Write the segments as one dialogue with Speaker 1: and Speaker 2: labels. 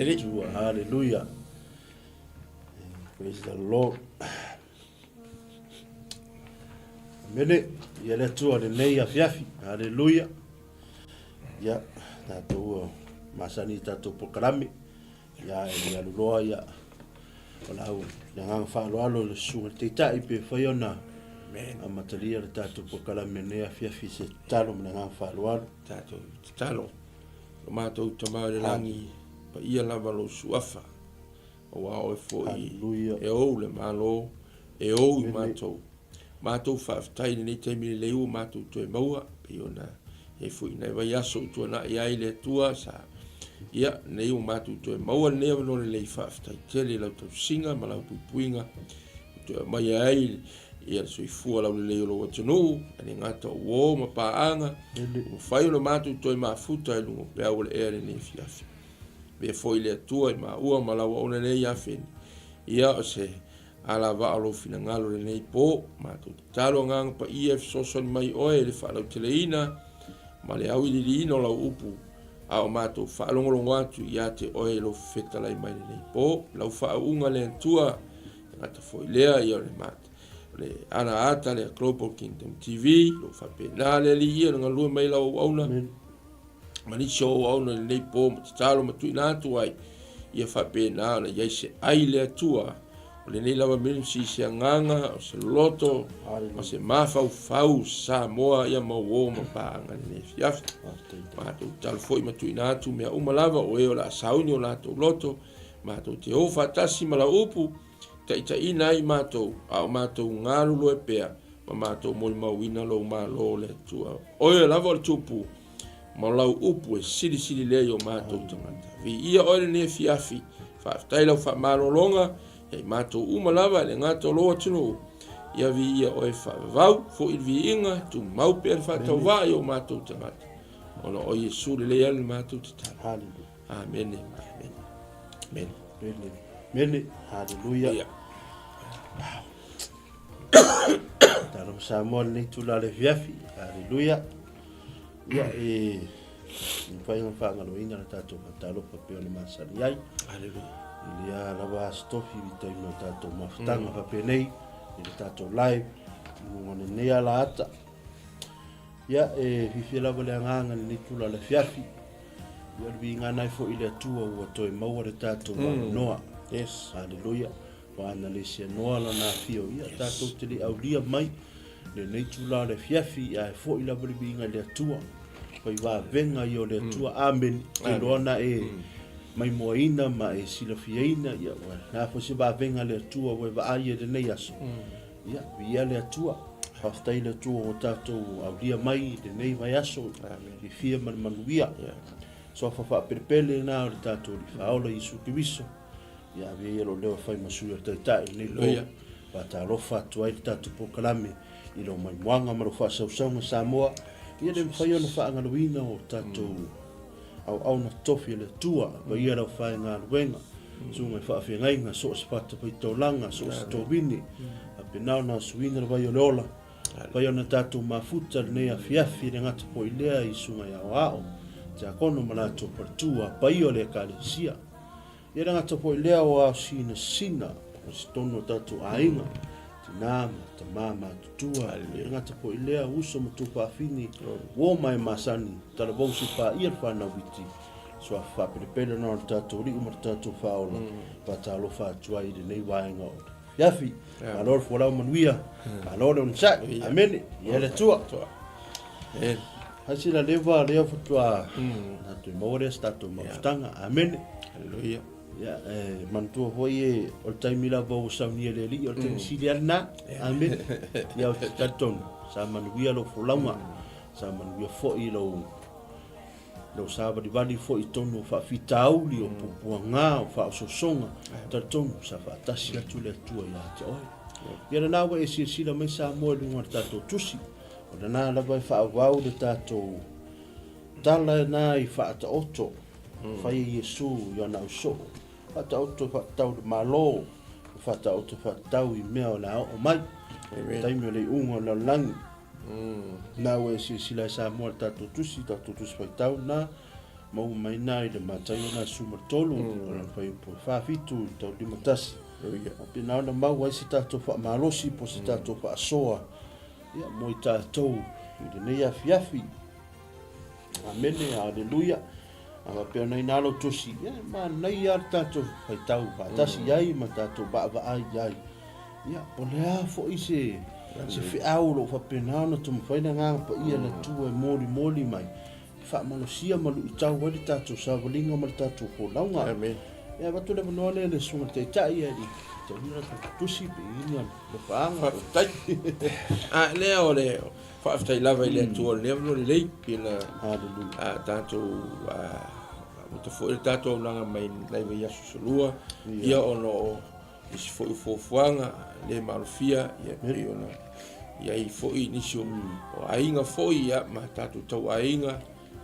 Speaker 1: le Atua. Haleluia. Praise the Lord. Amene, ia le Atua lenei afiafi. Haleluia. Ia, tatou masani i tatou polokalame. Ia, e le aluloa ia o lau le agaga faaaloalo i le susuga i le Taitai pe fai ona amatalia le tatou polokalame lenei afiafi i se tatalo ma le agaga faaaloalo.
Speaker 2: Tatou tatalo. Lo matou Tama i le lagi, paia lava lou suafa, aua oe foi e ou le Malo, e ou i matou. Matou faafetai i lenei taimi lelei ua matou toe maua, pei ona i ai foi i nai vaiaso ua tuanai ai le Atua sa, ia, lenei ua matou toe maua lenei avanoa lelei, faafetai tele i lau tausiga ma lau puipuiga, ua toe aumaia ai ia le soifua laulelei o lou atunuu, e le gata o uo ma paaga, ua mafai ona matou toe mafuta i luga o peau o le ea i lenei afiafi. Avea foi le Atua i maua ma lau auauna lea ia Feni, ia o se alavaa o lou finagalo i lenei po. Matou tatalo Agaga Paia e fesoasoani mai oe i le faalauteleina ma le auiliiliina o lau upu, a o matou faalogologo atu ia te oe i lou fetalai mai lenei po. Lau faauuga le Atua, e gata foi lea ia o le mata. O le ala ata lea Global Kingdom TV, lo faapena le Alii ia na galue mai lau auauna, ma nisi o auauna i lenei po ma tatalo ma tuuina atu ai, ia faapena ona i ai se ai le Atua, o lenei lava ministry se agaga, o se loto, ma se mafaufau Samoa ia mauo ma paaga i lenei afiafi. Matou tatalo foi ma tuuina atu mea uma lava o e o le a sauni o latou loto, matou te o faatasi ma lau upu, Taitaiina ai matou, a o matou galulue pea ma matou molimauina lou Malo, le Atua. Oe lava o le Tupu, ma lau upu e silisili lea i o matou tagata. Viia oe lenei afiafi, faafetai lau faamalologa ia i matou uma lava e le gata o lou atunuu. Ia viia oe faavavau foi le viiga, tumau pea le faatauvaa i o matou tagata. Ona o Iesu lelei ai le matou tatalo. Amene, amene. Amene.
Speaker 1: Amene. Amene. Haleluia. Yeah. Talo ma Samoa lenei tula le fiafi. Haleluia. Ia e mafai ona faagaloina le tatou faatalofa pei ona masani ai.
Speaker 2: Haleluia.
Speaker 1: I lea lava aso tofi i taimi o tatou mafutaga faapenei i le tatou live i luga o lenei ala ata. Ia, e fiafia lava le agaga i lenei tula o le afiafi. Ia, o le viiga ai foi i le Atua ua toe maua le tatou avanoa.
Speaker 2: Yes.
Speaker 1: Haleluia. Ua ana le sianoa lana afio. Ia, yes. Tatou te le aulia mai lenei tula o le afiafi, ae foi lava le viiga i le Atua. Fai vavega ia o le Atua. Amene. Te loa na e maimoaina ma e silafiaina, ia, ua na foi se vavega a le Atua ua e vaai i lenei aso. Ia, viia le Atua. Faafetai i le Atua ua tatou aulia mai i lenei vaiaso i fia ma le manuia. Suafa faapelepele lena o le tatou Alii Faaola Iesu Keriso. Ia, avea ia lou leo e fai ma sui o le Taitai i lenei po. Faatalofa atu ai le tatou polokalame i lou maimoaga ma lou faasausauga Samoa. Ia le mafai ona faagaloina o tatou auauna tofi a le Atua, paia lau faaigaluega, susuga i faafeagaiga, so o se fatafaitaulaga, so o se tovine, faapena ona asuina le vai o le ola, fai ona tatou mafuta lenei afiafi, le gata foi lea i susuga i aoao, tiakono ma latou faletua, paia o le Ekalesia. Ia le gata foi lea o ao sinasina o se tonu o tatou aiga, tinā ma tamā matutua, ia le gata foi lea uso ma tufaafine, uo ma e masani, talavou se paia le whanau iti, suafa faapelepele ona o le tatou alii ma le tatou faaola, faatalofa atu ai i lenei vaega o le afiafi. Malo le folau manuia, malo le onosai, amene, ia le Atua. Hai sila leva lea faatoa na toe maua lea se tatou mafutaga. Amene.
Speaker 2: Haleluia.
Speaker 1: Ia, e manatua foi e o le taimi lava ua saunia e le Alii, o le taimi sili lava lena. Amene. Ia, ou te talitonu, sa manuia lou folauga, sa manuia foi lou lou savalivali foi i totonu o faafitauli, o puapuaga, o faaosoosoga. Talitonu, sa faatasi atu le Atua ia te oe. Ia lena ua e silasila mai Samoa i luga o le tatou tusi. O lena lava e faaauau le tatou tala lena i faataoto, fai e Iesu i ana ausoo, faataoto e faatatau i le Malo, faataoto e faatatau i mea o le a oo mai, taimi o le iuga o le lalolagi. Na ua e silasila e Samoa i le tatou tusi, tatou tusi faitau lena, Maua mai na i le Mataio na 13, o lana fuaiupu e 47 i le tau 51. Faapena ona maua ai se tatou faamalosi po o se tatou faasoa ia, mo i tatou i lenei afiafi. Amene, aleluia. A faapea ona inā lau tusi, ia, e manaia lava le tatou faitau faatasi i ai ma tatou vaavaai i ai. Ia, po o le a foi se, se feau o lo o faapena ona taumafai le Agaga Paia o le Atua e molimoli mai, e faamalosia ma luitau ai le tatou savaliga ma le tatou folauga.
Speaker 2: Amen.
Speaker 1: Ia, avatu le avanoa lea i le Susuga i le Taitai, e taulia la tatou tusi pe i ai ni alofaaga.
Speaker 2: Faafetai. A lea o le faafetai lava i le Atua o lenei avanoa lelei, pei ona
Speaker 1: Hallelujah.
Speaker 2: tatou amata foi le tatou auaunaga mai nai vaiaso se lua, ia ona o nisi foi o fuafuaga le malofia, ia pei ona i ai foi nisi o aiga foi, ia, ma tatou tauaiga,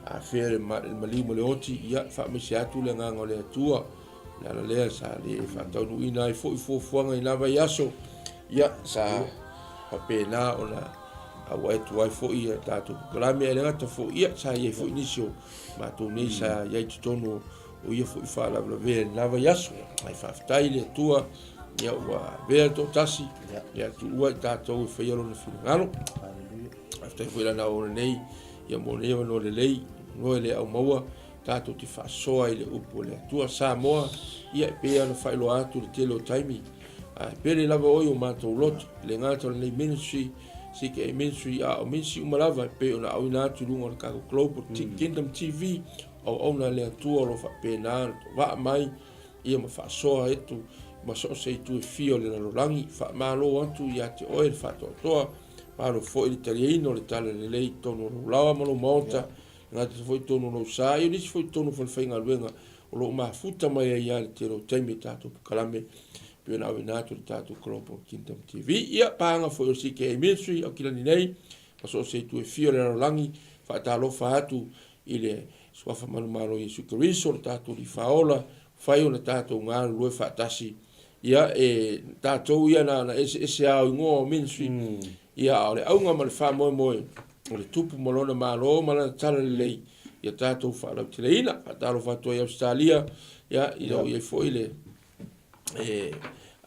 Speaker 2: afea le maliu ma le oti, ia, faamaise atu le agaga o le Atua. Le ala lea sa le faataunuuina ai foi fuafuaga i na vaiaso, ia, sa faapena ona auai atu ai foi ia tatou polokalame, ae le gata foi, ia, sa i ai foi nisi o matou nei sa i ai i totonu o ia foi faalavelavea i lena vaiaso. Ae faafetai i le Atua, ia ua avea le toatasi, ia tuua i tatou e faia lona finagalo. Faafetai foi i lana auauna nei, ia mo lenei avanoa lelei, avanoa e le aumaua, tatou te faasoa i le upu a le Atua. Samoa, ia e pei ona faailoa atu i le tele o taimi, ae pele lava oe i o matou loto, e le gata o lenei ministry, CKA Ministry, a o ministry uma lava e pei ona auina atu i luga o le tatou Global Kingdom TV, auauna a le Atua o lo o faapena ona tovaa mai, ia ma faasoa atu ma so o se itu e fia o le lalolagi. Faamalo atu ia te oe le faatoatoa, malo foi le taliaina o le talalelei i totonu o lou laoa ma lou maota, e gata foi i totonu o lou sa, ia o nisi foi i totonu o falefaigaluega o lo o mafuta mai ai lava i le tele o taimi i tatou polokalame e pei ona auina atu i le tatou Global Kingdom TV. Ia, paga foi o le CKA Ministry, Aukilani nei, ma so o se itu e fia o le lalolagi, faatalofa atu i le Suafa manumalo o Iesu Keriso, lo tatou Alii Faaola, fai ona tatou galulue faatasi. Ia, e tatou ia na ona eseese lava o igoa o ministry, ia, a o le auga ma le faamoemoe, o le Tupu ma Lona Malo ma Lana Talalelei, ia tatou faalauteleina. Faatalofa atu ai i Ausetalia, ia, i o i ai foi le, e,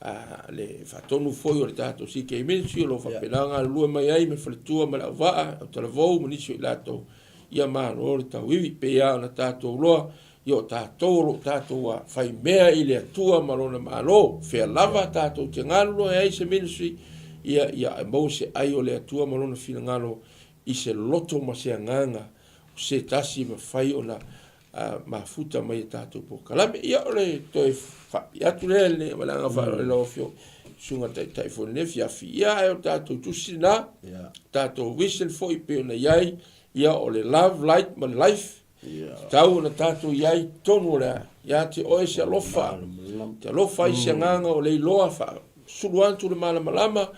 Speaker 2: a, le faatonu foi o le tatou CK Ministry o lo o faapena galulue mai ai ma le faletua ma le auvaa, autalavou ma nisi o i latou, ia malo le tauivi. Pei lava ona tatou iloa, ia o tatou o lo o tatou faimea i le Atua ma Lona Malo. Fea lava tatou te galulue ai se ministry, ia, ia maua se ai o le Atua ma Lona finagalo i se loto ma se agaga o se tasi e mafai ona mafuta mai e tatou polokalame. Ia, o le toe faapi atu lea i le ma le agaga faaaloalo i lau Afioga, Susuga Taitai foi i lenei afiafi. Ia, ae o le tatou tusi lena, tatou vision foi e pei ona i ai, ia, o le love, light ma le life, tatau ona tatou i ai i totonu o le ia te oe se alofa, te alofa ai se agaga o le iloa faasulu atu le malamalama,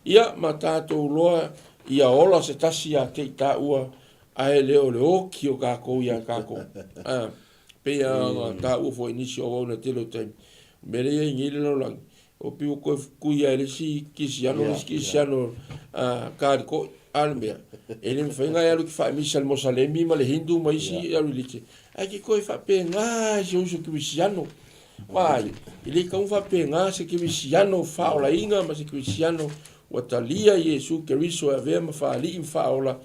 Speaker 2: ia, ma tatou iloa ia ola se tasi ia te i taua Ae le o le oki o kākou iā kākou. A, pei lava ona taua foi i nisi o auauna i le tele o taimi, o mea lea e i ai nei le lalolagi, ua pei ua toe fukui lava e le isi kerisiano le isi kerisiano Kalikoi. A o le mea, e le mafai ona e alu e te faamisa i le Mosalemi ma le Hindu ma isi religion, ae te toe faapena i si ou uso kerisiano. Vaai, e le tatau ona faapena se kerisiano faaolaina ma se kerisiano Ua talia Iesu Keriso e avea ma Faalii ma Faaola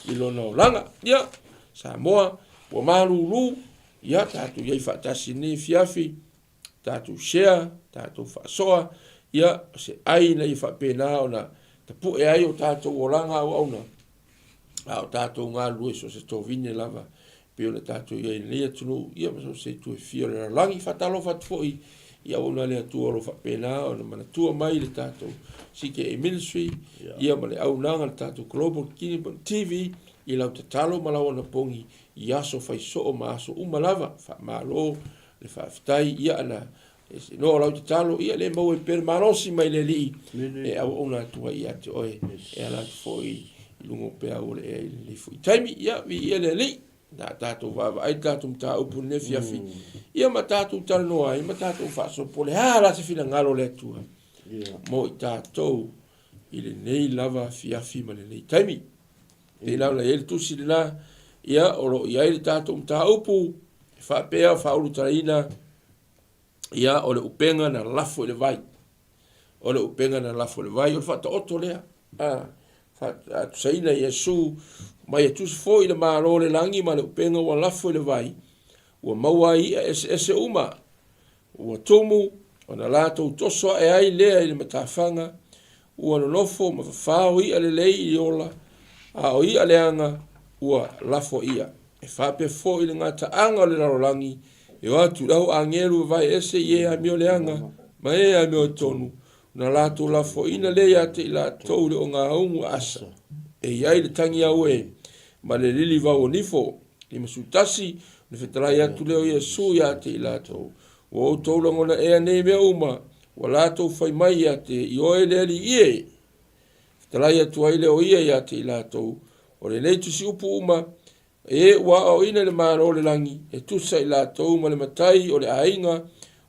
Speaker 2: i lona olaga. Ia, Samoa, ua malulu, ia, tatou i ai faatasi i lenei afiafi, tatou share, tatou faasoa, ia, o se ai ina ia faapena ona tapue ai o tatou olaga auauna, a o tatou galulue i so o se tovine lava e pei ona tatou i ai i lenei atunuu, ia ma so o se itu e fia o le lalolagi. Faatalofa atu foi i auauna a le Atua o lo o faapena ona manatua mai le tatou CKA Ministry, ia ma le auaunaga a le tatou Global Kingdom TV i lau tatalo ma lau anapogi i aso fai soo ma aso uma lava. Faamalo le faafetai, ia ana Ese noa o lau tatalo, ia le maua ai pea le malosi mai le Alii e auauna atu ai ia te oe, e ala atu foi i luga o peau o le ea i lenei foi taimi. Ia, viia le Alii, na tatou vaavaai le tatou mataupu i lenei afiafi, ia ma tatou talanoa ai ma tatou faasoa po o le a la se finagalo o le Atua mo i tatou i lenei lava afiafi ma lenei taimi. Pei la ona i ai le tusi lena, ia, o lo o i ai le tatou mataupu. E faapea o faaulutalaina, ia, o le upega na lafo i le vai. O le upega na lafo i le vai, o le faataoto lea. A, faatusaina Iesu mai e tusi foi le Malo o le lagi ma le upega ua lafo i le vai, ua maua ai i'a eseese uma. Ua tumu, ona latou toso ae ai lea i le matafaga, ua nonofo ma fafao i'a lelei i ola, a o i'a leaga ua lafo ia. E faapea foi le gataaga o le lalolagi, e o atu i le au agelu vavae ese i e amio leaga ma e amiotonu, ona latou lafoina lea ia te i latou i le ogaumu aasa, e i ai le tagi auē ma le lilivau o nifo. 51, Ona fetalai atu lea o Iesu ia te i latou, Ua outou lagona ea nei mea uma, ua latou fai mai ia te i oe le Alii e? Fetalai atu ai lea o ia ia te i latou, O lenei tusiupu uma, E ua aoaoina i le Malo o le lagi, e tusa i latou ma le matai o le aiga,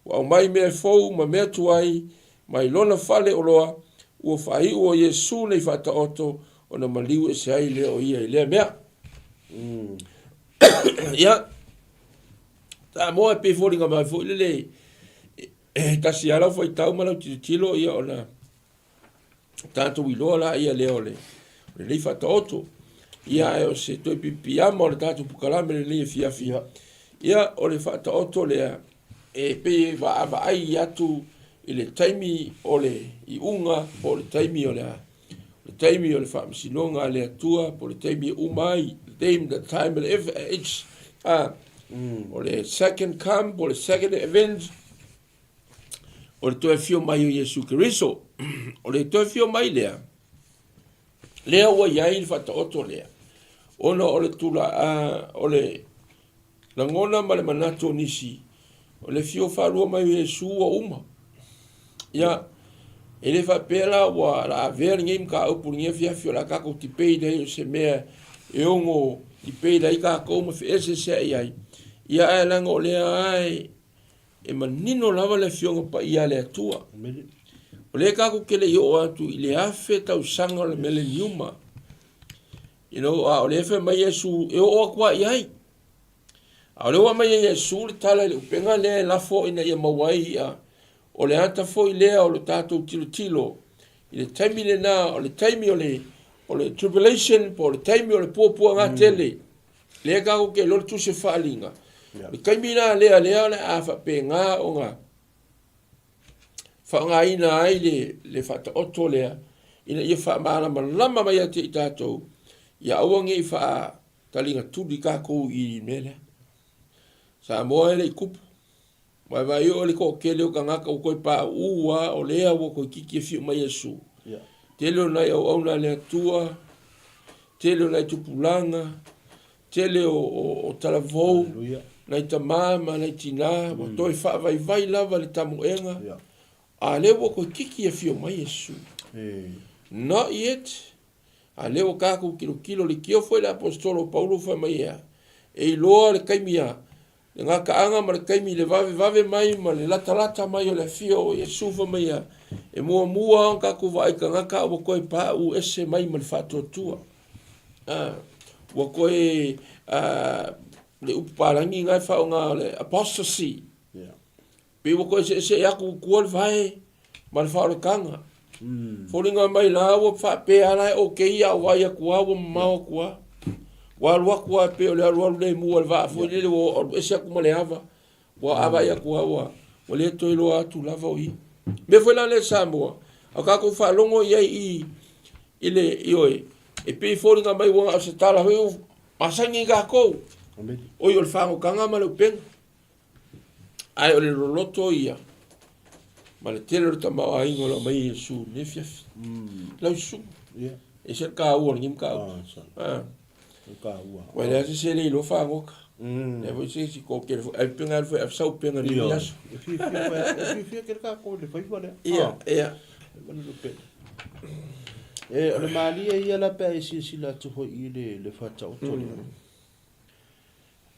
Speaker 2: ua aumai mea fou ma mea tuai mai lona fale oloa, ua faaiu o Iesu nei faataoto, ona maliu ese ai lea o ia i lea mea. Ia, Samoa e pei foliga mai foi lele, e tasi lava lau faitau ma lau tilotilo, ia ona tatou iloa laia lea o le lenei faataoto. Ia, ae o se toe pipiama o le tatou pukalame lenei afiafi. Ia, o le faataoto lea, e pei e vaavaai atu i le taimi o le iuga po o le taimi o le a? Le taimi o le faamasinoga a le Atua po o le taimi e uma ai, the time, the time of the age, o le second come po o le second event, o le toe afio mai o Iesu Keriso. O le toe afio mai lea, lea ua i ai le faataoto lea, ona o le tula, o le lagona ma le manatu o nisi, o le afio faalua mai o Iesu ua uma. Ia, e le faapea la ua la avea lenei mataupu lenei afiafi o le a tatou debate ai o se mea e ono debate ai tatou ma feeseeseai ai. Ia, ae leaga o lea lava e E manino lava le Afioga Paia a le Atua. O lea tatou te le i oo atu i le 1000 tausaga o le meleniuma. You know, a o lea e fai mai Iesu e oo atu lava i ai. A o lea ua aumai e Iesu le tala i le upega lea e lafo ina ia maua ai i'a. O le ata foi lea o le tatou tilotilo i le taimi lena, o le taimi o le, o le tribulation po o le taimi o le puapuaga tele. Lea tatou te iloa le tusi o Faaaliga. O le taimi la lea, lea o le a faapena ona faaaogaina ai le, le faataoto lea, ina ia faamalamalama mai ia te i tatou, ia aua ne i faataligatuli tatou i le mea lea. Samoa e le i tupu. Vaivai oo le toatele o tagata ua toe pauu lava o lea ua toeitiiti afio mai Iesu. Tele o nai auauna a le Atua, tele o nai tupulaga, tele o, o, o talavou, nai tama ma nai tinā, ua toe faavaivai lava le tamoega, a lea ua toeitiiti afio mai Iesu. Not yet. A lea ua tatou tilotilo leitio foi le Aposetolo o Paulo fai mai e a? E iloa le taimi a le gataaga ma le taimi i le vavevave mai ma le latalata mai o le afio o Iesu fai mai a e muamua ona tatou vaai tagata a ua toe pauu ese mai ma le faatuatua. A, ua toe a, le upu palagi na e faaaoga o le apostasy. Yeah. Pei ua toe eseese atu i tua le vae ma le faaolataga. Foliga mai la ua faapea la e okay a ou vaai atu lava ua mamao atu lava. Ua alu atu lava pei o le alualu lemu a le vaa foi lele ua alu ese atu ma le ava. Ua vaai atu lava ua ua le toe iloa atu lava o ia. Mea foi la lea Samoa, a tatou faalogo i ai i i le ioe, e pei e foliga mai ua na o se tala foi ua masani i tatou. Oi o le fagotaga ma le upega. Ae o le loloto ia ma le tele o le tamaoaiga o lo o aumai e Iesu i lenei afiafi. Lau susuga,
Speaker 1: Yeah.
Speaker 2: e ese le taua o lenei mataupu.
Speaker 1: Ah, sa.
Speaker 2: Ah.
Speaker 1: O taua.
Speaker 2: Ua leai se se le iloa fagota. Lea foi se isi toatele foi, ai upega alu foi ave sau upega i lenei aso.
Speaker 1: E fiafia foi, e fiafia tele tatou i le faiva lea.
Speaker 2: Ia, ia.
Speaker 1: Faiva le lupega. E, o le malie ia la pe a e silasila atu foi i le, le faataoto lea.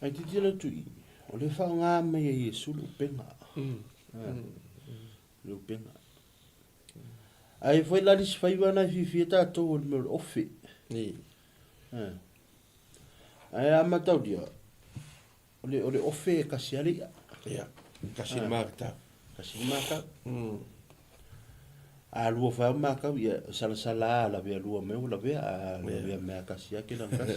Speaker 1: Ae tilotilo atu i i, o lea e faaaoga mai e Iesu le upega. Le upega. Ae foi la le isi faiva na e fiafia tatou o le mea o le ofe. Ae a mataulia, O le, o le ofe e kasi a le i'a.
Speaker 2: Ia, kasi le makatau.
Speaker 1: Kasi le makau. A lua fai o makau, ia salasala a lavea lua mai ua lavea, a lavea mea kasi a ke lana kasi.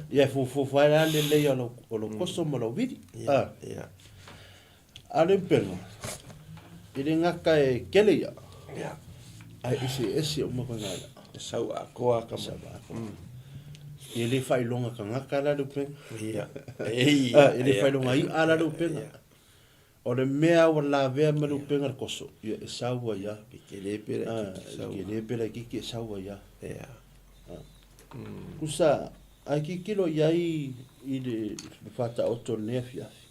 Speaker 1: Ia e fuafua fai la le lelei o lau, o lau koso ma lau vili.
Speaker 2: Ia, ia.
Speaker 1: A le upega, e le gata e kele ia,
Speaker 2: Ia.
Speaker 1: ae eseese uma koe ngā ia.
Speaker 2: E sau atoa ka
Speaker 1: Sau atoa. E le faailoga tagata la le upega.
Speaker 2: Ia.
Speaker 1: Ah, e le faailoga i'a la le upega. O le mea ua lavea ma le upega le koso, ia e sau ai lava.
Speaker 2: Pe tele pe laitiiti sau.
Speaker 1: Tele pe laitiiti e sau ai lava.
Speaker 2: Ia.
Speaker 1: Tusa, a tilotilo i ai i le faataoto o lenei afiafi,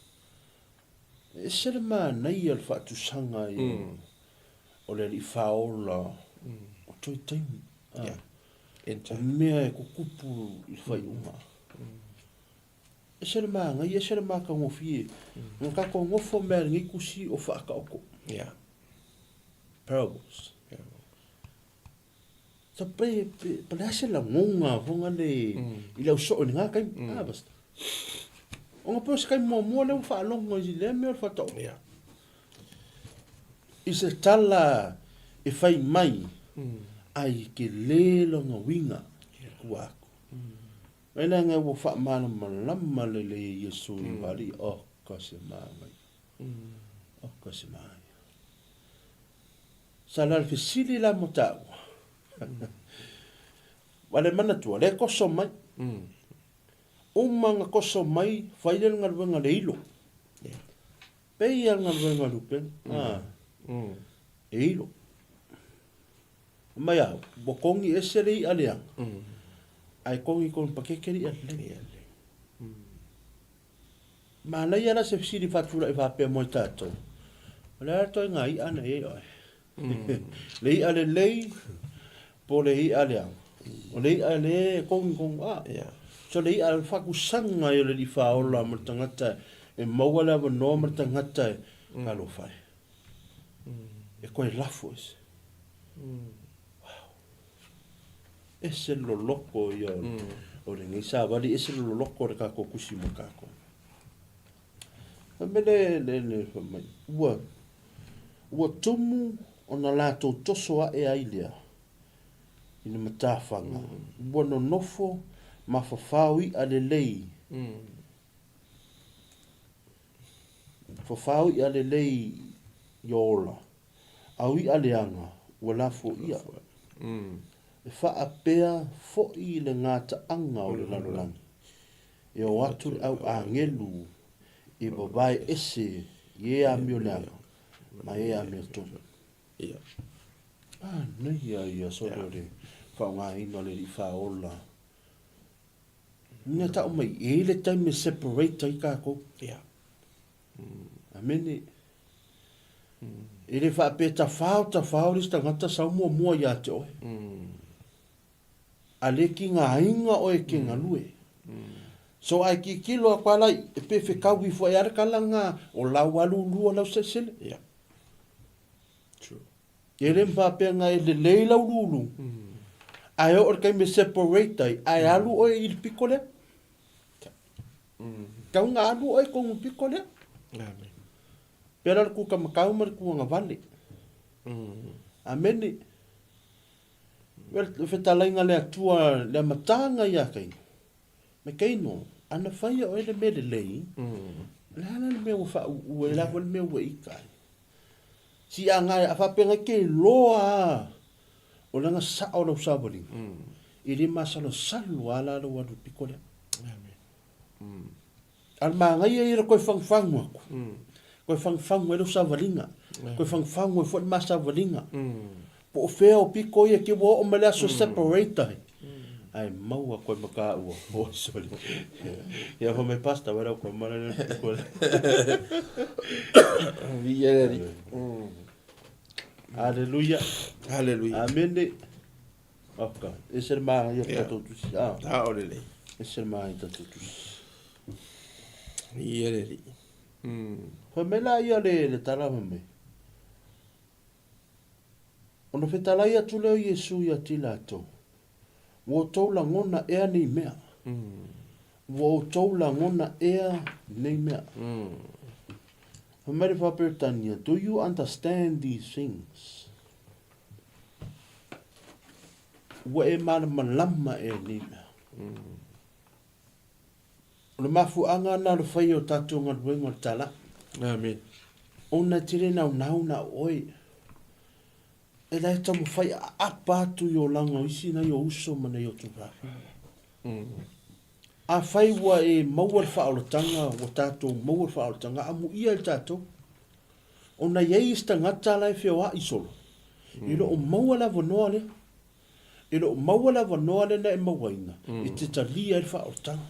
Speaker 1: E ese le manaia o le faatusaga ia o le alii faaola o toe taimi. O mea e kukupu i le faaiuga. Ese le manaia, ese le matagofie. Na tatou nofo mea i lenei tusi o faataoto. Parables. Sa pe, pe, pe le a se lagona foga le i le au soo i lena taimi. Ah, basta. Ona pe o se taimi muamua lea ua faalogo i lea mea o le faataoto.
Speaker 2: Yeah.
Speaker 1: I se tala e fai mai, ai tele lona uiga i tua atu. Mai leaga ua faamalamalama lelei e Iesu i Maria, oh, ka se manaia. Oh, ka se manaia. Sa la le fesili la mo taua. Ma le manatua, le koso mai. Uma na koso mai, fai le galuega le ilo. Pei ia le galuega a Rupena. Ah. E ilo. Mai au, ua kongi ese le i'a leaga. Ae kongi konu pakeke le i'a lelei. Manaia la se fesili faatulai faapea mo i tatou, o le a le ituaiga i'a na i ai oe? Le i'a lelei po o le i'a leaga? O le i'a lea e kogikogo a? So le i'a faatusaga ia o le alii faaola ma le tagata e maua le avanoa ma le tagata e talofa e. E toe lafo ese. Wow. Ese le loloko ia o lenei savali, ese le loloko o le tatou tusi mo tatou. Fai mai le, le, le, fai mai, ua, ua tumu ona latou toso aʻe ai lea i le matafaga, ua nonofo mafafao iʻa lelei, fafao iʻa lelei i ola. Au iʻa leaga, ua lafo ʻia. E faapea foʻi le gataaga o le lalolagi, e o atu le au agelu e vavae ese i e amio leaga ma e amiotonu. Manaia ia sole o le faaaogaina o le alii faaola. Mea tau mai, e i ai le taimi e separate ai tatou. Amene. E le faapea tafao tafao le isi tagata sau muamua ia te oe. A le kigaina oe e ke galue. So ai tilotilo atu a lai e pe fekau ifo ai a le tala na o lau alu lua lau selesele.
Speaker 2: Yeah. True.
Speaker 1: E le faapea na e lelei lau lulu. Ae oo i le taimi e separate ai, ae alu oe i le piko lea. Tau na alu oe i konu piko lea.
Speaker 2: Amen.
Speaker 1: Pela le kuka makau ma le kuanga vale. Amene. Well, le fetalaiga le Atua le amataga ia Kaino. Me Kaino, ana faia oe le mea lelei, le a la le mea ua faauu ai, le a foi le mea ua ita ai. Si a ngai, a faapea ngai ke loa a, o lana sao lau savaliga, e le masalosalo a la lau alu i piko lea.
Speaker 2: Amen.
Speaker 1: A le manaia ia le toe fagufagu atu. Toe fagufagu ai lau savaliga. Toe fagufagu ai foi le ma savaliga. Po o fea o piko ia ke ua oo mai le aso separate ai. Ae maua koe ma kāua. Oh, sorry. Ia fa mai pastor wera ko mana le piko.
Speaker 2: Viia le Alii.
Speaker 1: Hallelujah.
Speaker 2: Hallelujah.
Speaker 1: Amene. Oka, ese le māngai o tatou tusi.
Speaker 2: Ah. A o lelei.
Speaker 1: Ese le māngai o tatou tusi.
Speaker 2: Ia le alii.
Speaker 1: Fai mai la ia le, le tala fai mai. Ona fetalai atu lea o Iesu ia te i latou, Ua outou lagona ea nei mea? Ua outou lagona ea nei mea? Fai mai le Faa-Peretania, Do you understand these things? Ua e malamalama ea i nei mea? O le mafuaaga lena o le faia o tatou galuega o le talai.
Speaker 2: Amen.
Speaker 1: Ona e tele naunau na o oe. E la e taumafai aapa atu i olaga o isi nai o uso ma nai o tufafine. Afai ua e maua le faaolataga, ua tatou maua le faaolataga, amuia i tatou. Ona e i ai isi tagata la e feoai solo, e le o maua le avanoa lea. E le o maua le avanoa lea na e mauaina e te talia ai le faaolataga.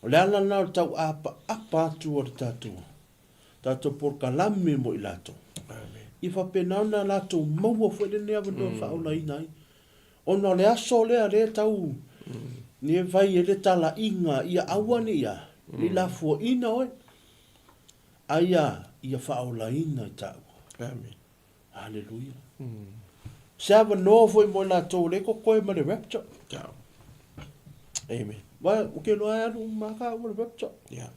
Speaker 1: O le ala lena o le tauapaapa atu o le tatou tatou polokalame mo i latou. Ia faapena ona latou maua foi lenei avanoa e faaolaina ai. Ona o le aso lea lea e tau ne fai ai le talaiga ia aua ne i a, ne i lafuaina oe, a ia, ia faaolaina i taua.
Speaker 2: Amen.
Speaker 1: Haleluia. Se avanoa foi mo i latou o lea e kokoe ma le rapture.
Speaker 2: Yeah. Amen.
Speaker 1: Wa, o ke loa e alu uma ka ua le rapture.
Speaker 2: Yeah.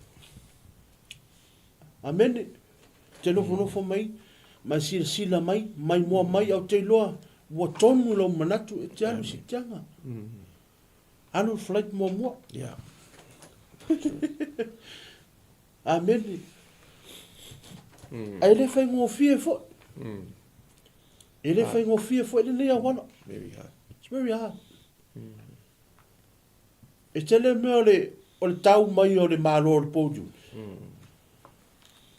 Speaker 1: Amene. Te nofonofo mai, mai silasila mai, mai moa mai, au te iloa, ua tonu lou manatu e te alu i siitiaga. Alu le flight muamua.
Speaker 2: Yeah.
Speaker 1: Amene. Ae le faigofie foi. E le faigofie foi lenei auala.
Speaker 2: Very hard.
Speaker 1: It's very hard. E tele mea o le, o le tau mai o le malo o le podium.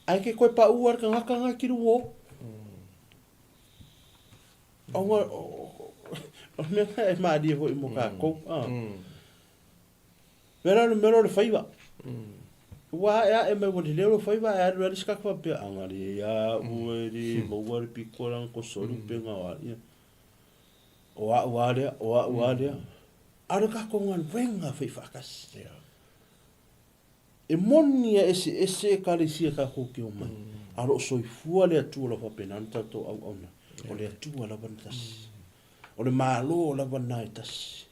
Speaker 1: Ae ke koe pa'u a le tagata nga ki luo. O o mea nga e malie foi mo kākou. Ah. Mea la le mea o le faiva. Ua ae ae mai ua lelei lou faiva ae alu alu isi kaka faapea, Agalelei ia au e le maua le piko lana kosoli upega o a ia. O a'u a lea, o a'u a lea. A o le tatou galuega faifaatasi. E moni a eseese Ekalesia tatou te omai, a o lo o soifua le Atua o lo o faapena ona tatou auauna. O le Atua lava na tasi. O le Malo lava na e tasi.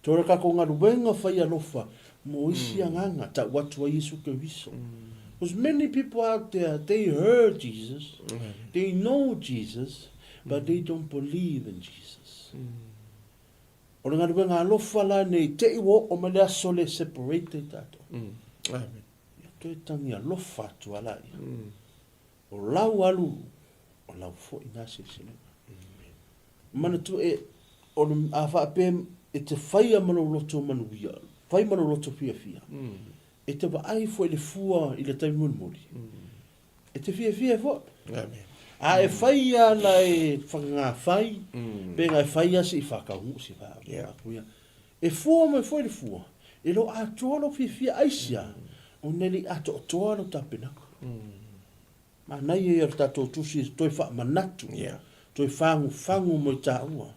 Speaker 1: Toe o le tatou galuega fai alofa mo isi agaga, tau atu ai Iesu Keriso. Because many people out there, they heard Jesus, they know Jesus, but they don't believe in Jesus. O le galuega alofa la nei, te i ua oo mai le aso le separate ai tatou.
Speaker 2: Amen.
Speaker 1: Ia toe tagi alofa atu a laia. O lau alu, o lau foi na seleselega. Manatua e, o le, a faapea e te faia ma lou loto manuia, fai ma lou loto fiafia, e te vaai foi i le fua i le taimi mulimuli, e te fiafia foi.
Speaker 2: Amen.
Speaker 1: A e fai ana e whakangāwhai, pēnā e fai a se i whakaungu se wha,
Speaker 2: Yeah.
Speaker 1: yeah. E fua mai foi le fua, e lo atoa lou fiafia aisia, ona e le i atoatoa lou tapenaga. Manaia ia o le tatou tusi e toe faamanatu,
Speaker 2: Yeah.
Speaker 1: toe fagufagu mo i taua,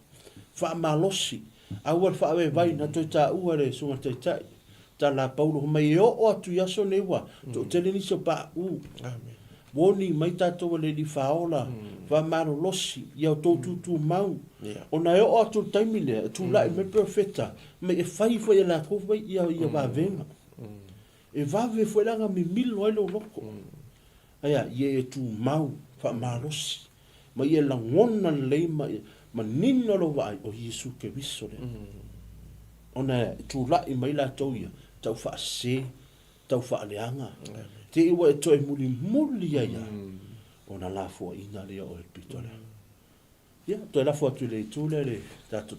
Speaker 1: faamalosi, aua le faavaivai na toe taua le Susuga Taitai, tala a Paulo fai mai e oo atu i aso nei ua toatele nisi o pauu.
Speaker 2: Amen.
Speaker 1: Warning mai tatou e le Alii Faaola, faamalolosi ia outou tutumau,
Speaker 2: Yeah.
Speaker 1: ona e oo atu i le taimi lea e tulai mai perofeta mai e fai foi e latou foi ia ia vavega. E vave foi la ona mimilo ai lou loto. Aia, ia e tumau, faamalosi, ma ia lagona lelei ma ia manino lou vaai, o Iesu Keriso lea. Ona e tulai mai latou ia, tau faasese, tau faaleaga, te i ua e toe mulimuli ai lava, ona lafoaiina lea o oe i le pito lea. Ia, toe lafo atu i le itu lea le tatou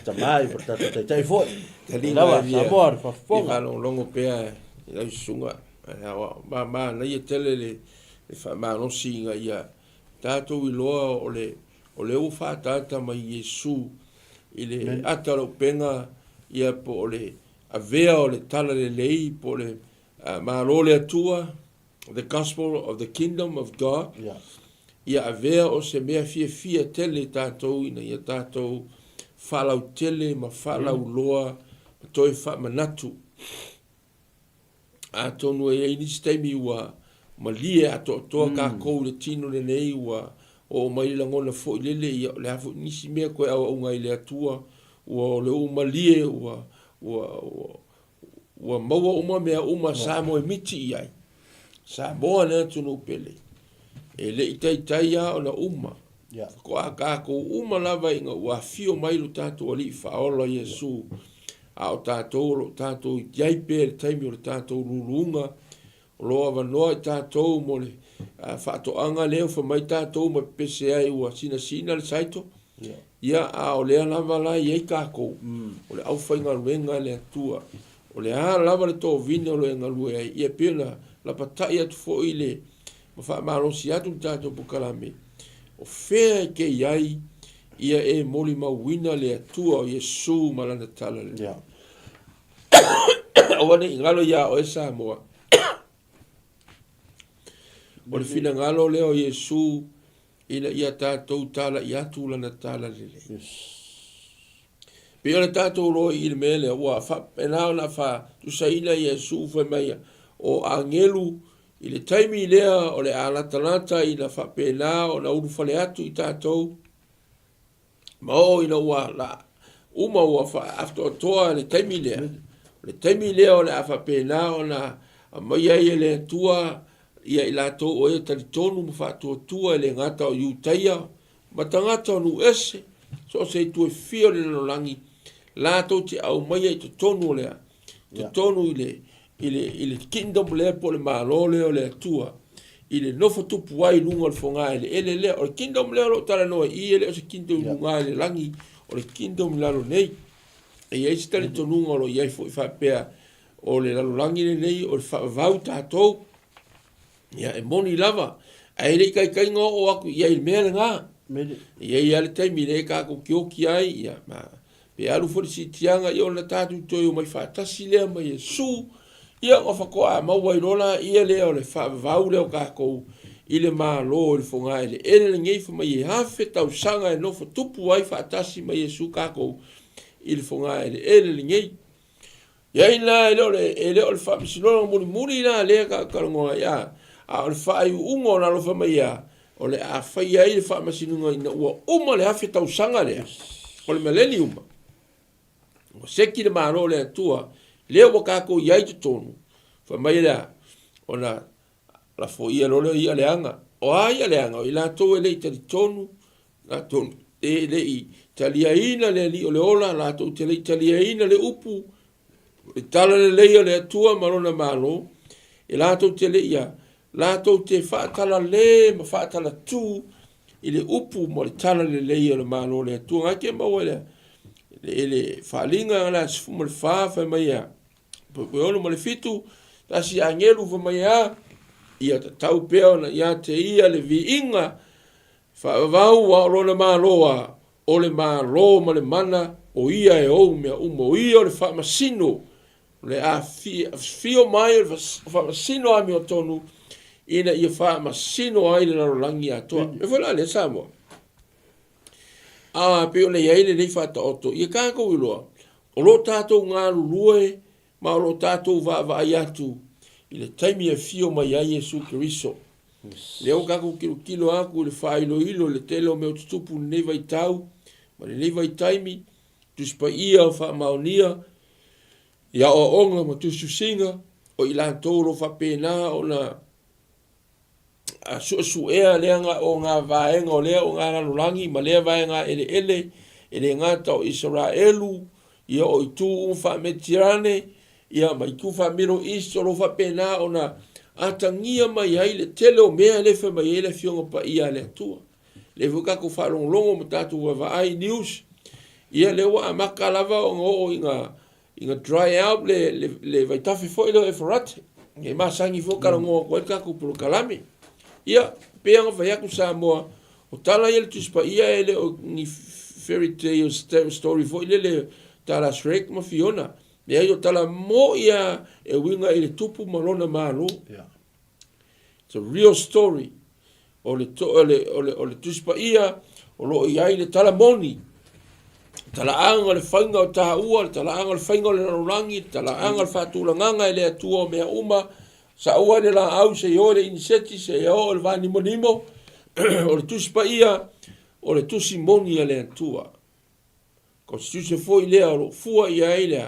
Speaker 1: tama po o le tatou taitai foi.
Speaker 2: Taliga
Speaker 1: Lava,
Speaker 2: e fia
Speaker 1: Samoa, le
Speaker 2: fia
Speaker 1: faafofoga.
Speaker 2: faalogologo pea i lau susuga. Ma manaia tele le le faamalosi ina ia tatou iloa o le o lea ua faaataata mai Iesu i le ata o le upega ia po o le avea o le talalelei po o le Malo o le Atua The Gospel of the Kingdom of God,
Speaker 1: Yeah.
Speaker 2: ia avea o se mea fiafia tele i tatou ina ia tatou faalautele ma faalauloa ma toe faamanatu. Atonu e i ai nisi taimi ua malie atoatoa takou i le tino lenei ua oo mai le lagona foi lele ia o le a foi nisi mea toe auauga ai i le Atua ua o le ua malie ua ua ua Ua maua uma mea uma sa moemiti i ai. Samoa le atunuu pele. E le i taitai lava ona uma. Faatoa tatou uma lava ina ua afio mai lo tatou Alii Faaola Iesu, a o tatou o lo o tatou i ai pea i le taimi o le tatou luluga, o lo o avanoa i tatou mo le faatoaga lea ua fai mai tatou ma pepese ai ua sinasina le saito. Ia, a o lea lava la e i ai tatou, o le aufaigaluega a le Atua. O le a lava le tovine o lo o e galue ai, ia e pei ona lapatai atu foi le ma faamalosi atu le tatou polokalame, o fea e te i ai, ia e molimauina le Atua o Iesu ma Lana Talalelei.
Speaker 1: Yeah.
Speaker 2: Aua ne i galo iā oe Samoa. O le finagalo lea o Iesu ina ia tatou talai atu Lana Talalelei.
Speaker 1: Yes.
Speaker 2: Pei ona tatou iloa i le mea lea, ua faapena ona faatusaina Iesu fai mai, o agelu i le taimi lea o le a latalata ina faapena ona ulufale atu i tatou, ma oo ina ua la uma ua atoatoa le taimi lea, o le taimi lea o le a faapena ona aumaia ai e le Atua ia i latou o e talitonu ma faatuatua e le gata o Iutaia ma tagata o nuu ese, so o se itu e fia o le lalolagi, latou te aumaia i totonu o le totonu i le i le i le kingdom lea po o le Malo lea o le Atua i le nofo tupu ai i luga o le fogaeleele lea. O le kingdom lea o lo o talanoa i i, e le o se kingdom i luga i le lagi, o le kingdom i lalo nei. E i ai se talitonuga o lo o i ai foi faapea o le lalolagi lenei o le faavavau tatou. Ia, e moni lava, ae le i taitaiga oo atu i ai i le mea lena. E i ai lava le taimi lea tatou te oti ai, ia, ma, pe alu foi le siitiaga, ia ona tatou toe omai faatasi lea ma Iesu, ia ona faatoa maua ai loa laia lea o le faavavau lea o tatou i le Malo i le fogaeleele lenei, fai mai e 1000 tausaga e nofo tupu ai faatasi ma Iesu tatou i le fogaeleele lenei. Iai la, e le o le, e le o le faamasinoga mulimuli la lea ka talanoa ai, a, a o le faaiuuga o le alofa mai ia, o le a faia ai le faamasinoga ina ua uma le 1000 tausaga lea, o le millennium. Ua seki le Malo o le Atua, lea ua tatou i ai i totonu, fai mai lea, ona lafoia loa lea o i'a leaga. O a i'a leaga? O i latou e le i talitonu, latou e le i taliaina le Alii o le ola, latou te le i taliaina le upu, le talalelei o le Atua ma lona Malo, e latou te le i a, latou te faatalalē ma faatalatū i le upu ma le talalelei o le Malo o le Atua. Ngai te maua i le, i le faaaliga la 14 fai mai a, Puepueono ma le fitu, tasi agelu fai mai a, ia tatau pea ona ia te ia le viiga faavavau a o lona Malo a, o le Malo ma le mana, o ia e ou mea uma, o ia o le faamasino, o le afifio mai o le faamasino amiotonu, ina ia faamasino ai le lalolagi atoa. E foi la lea Samoa. A pei ona i ai lenei faataoto, ia tatou iloa, o lo o tatou galulue ma o lo o tatou vaavaai atu i le taimi e afio mai ai Iesu Keriso. Lea ua tatou tilotilo atu i le faailoilo i le tele o mea o tutupu i lenei vaitau ma lenei vaitaimi, Tusi Paia o faamaonia i aoaoga ma tusitusiga o i latou o lo o faapena ona suesuea lea o ngā vaega o lea o ngā lalolagi ma lea vaega eleele, e le gata o Isaraelu, ia o itu uma faa-Mediterane, ia ma itu faa-Middle East, o lo o faapena ona atagia mai ai le tele o mea lea e fai mai ai le Afioga Paia a le Atua. Lea foi tatou faalogologo ma tatou vaavaai i news, ia lea ua amata lava ona oo i ngā Ina dry out le, le, le vaitafe foi lea o Efarate, e masani foi talanoa atu ai le tatou polokalame. Ia, pei ona fai atu Samoa, o tala ia le Tusi Paia e le o ni fairy tale story foi lele tala Shrek ma Fiona. Leai, o tala moi lava e uiga i le tupu ma lona malo.
Speaker 1: Yeah.
Speaker 2: It's a real story. O le, to, o le, o le, o le Tusi Paia o lo o i ai le tala moni. Talaaga o le faiga o taua, le talaaga o le faiga o le lalolagi, le talaaga o le faatulagaga e le Atua o mea uma, saua i le laau, seia oo i le iniseti, seia oo i le vanimonimo, o le Tusi Paia, o le Tusi moni a le Atua. Constitution foi lea o lo o fua i ai le,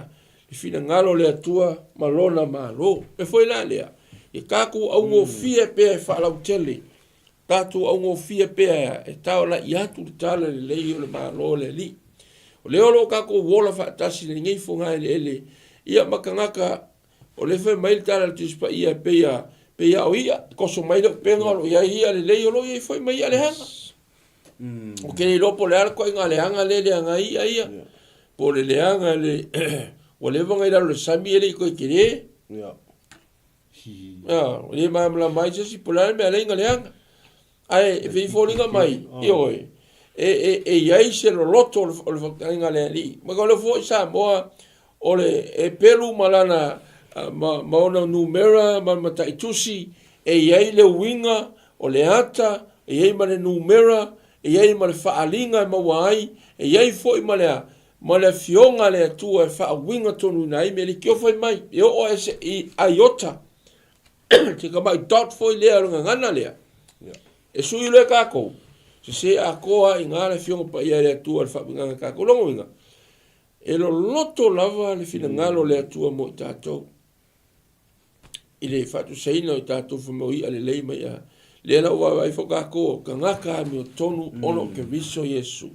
Speaker 2: Le finagalo o le Atua ma Lona Malo. E foi la lea, ia tatou augofie pea e faalautele, tatou augofie pea e taolai atu le tala lelei o le Malo o le Alii. O lea o lo o tatou ola faatasi i lenei fogaeleele, ia ma tagata o lea fai mai le tala a le Tusi Paia e pei a pei a o i'a, toso mai le upega o lo o i ai i'a lelei, o lo o i ai foi ma i'a leaga. Ou te le iloa po o le a le ituaiga leaga lea e leaga ai i'a ia, po o le leaga le ua leva ona i lalo o le sami e le i toe tele. Ua le malamalama ai se isi po o le a le mea e ala ai ona leaga. Ae e pei e foliga mai, ioe, e i ai se loloto o le fetalaiga a le Alii. Ma o lea foi Samoa o le e pelu ma lana ma ona numera ma le mataitusi, e i ai le uiga o le ata, e i ai ma le numera, e i ai ma le faaaliga e maua ai, e i ai foi ma le a? Ma le Afioga a le Atua e faauiga tonuina ai mea leitio fai mai, e oo lava i aiota, se tamai dot foi lea o le gagana lea, e sui loa e tatou, sese atoa lava i ina le Afioga Paia a le Atua i le faauigaga a tatou. O lona uiga, e loloto lava le finagalo o le Atua mo i tatou i le faatusaina o i tatou fai mai o i'a lelei ma i'a lea la ua vaavaai foi tatou o tagata amiotonu ona o Keriso Iesu.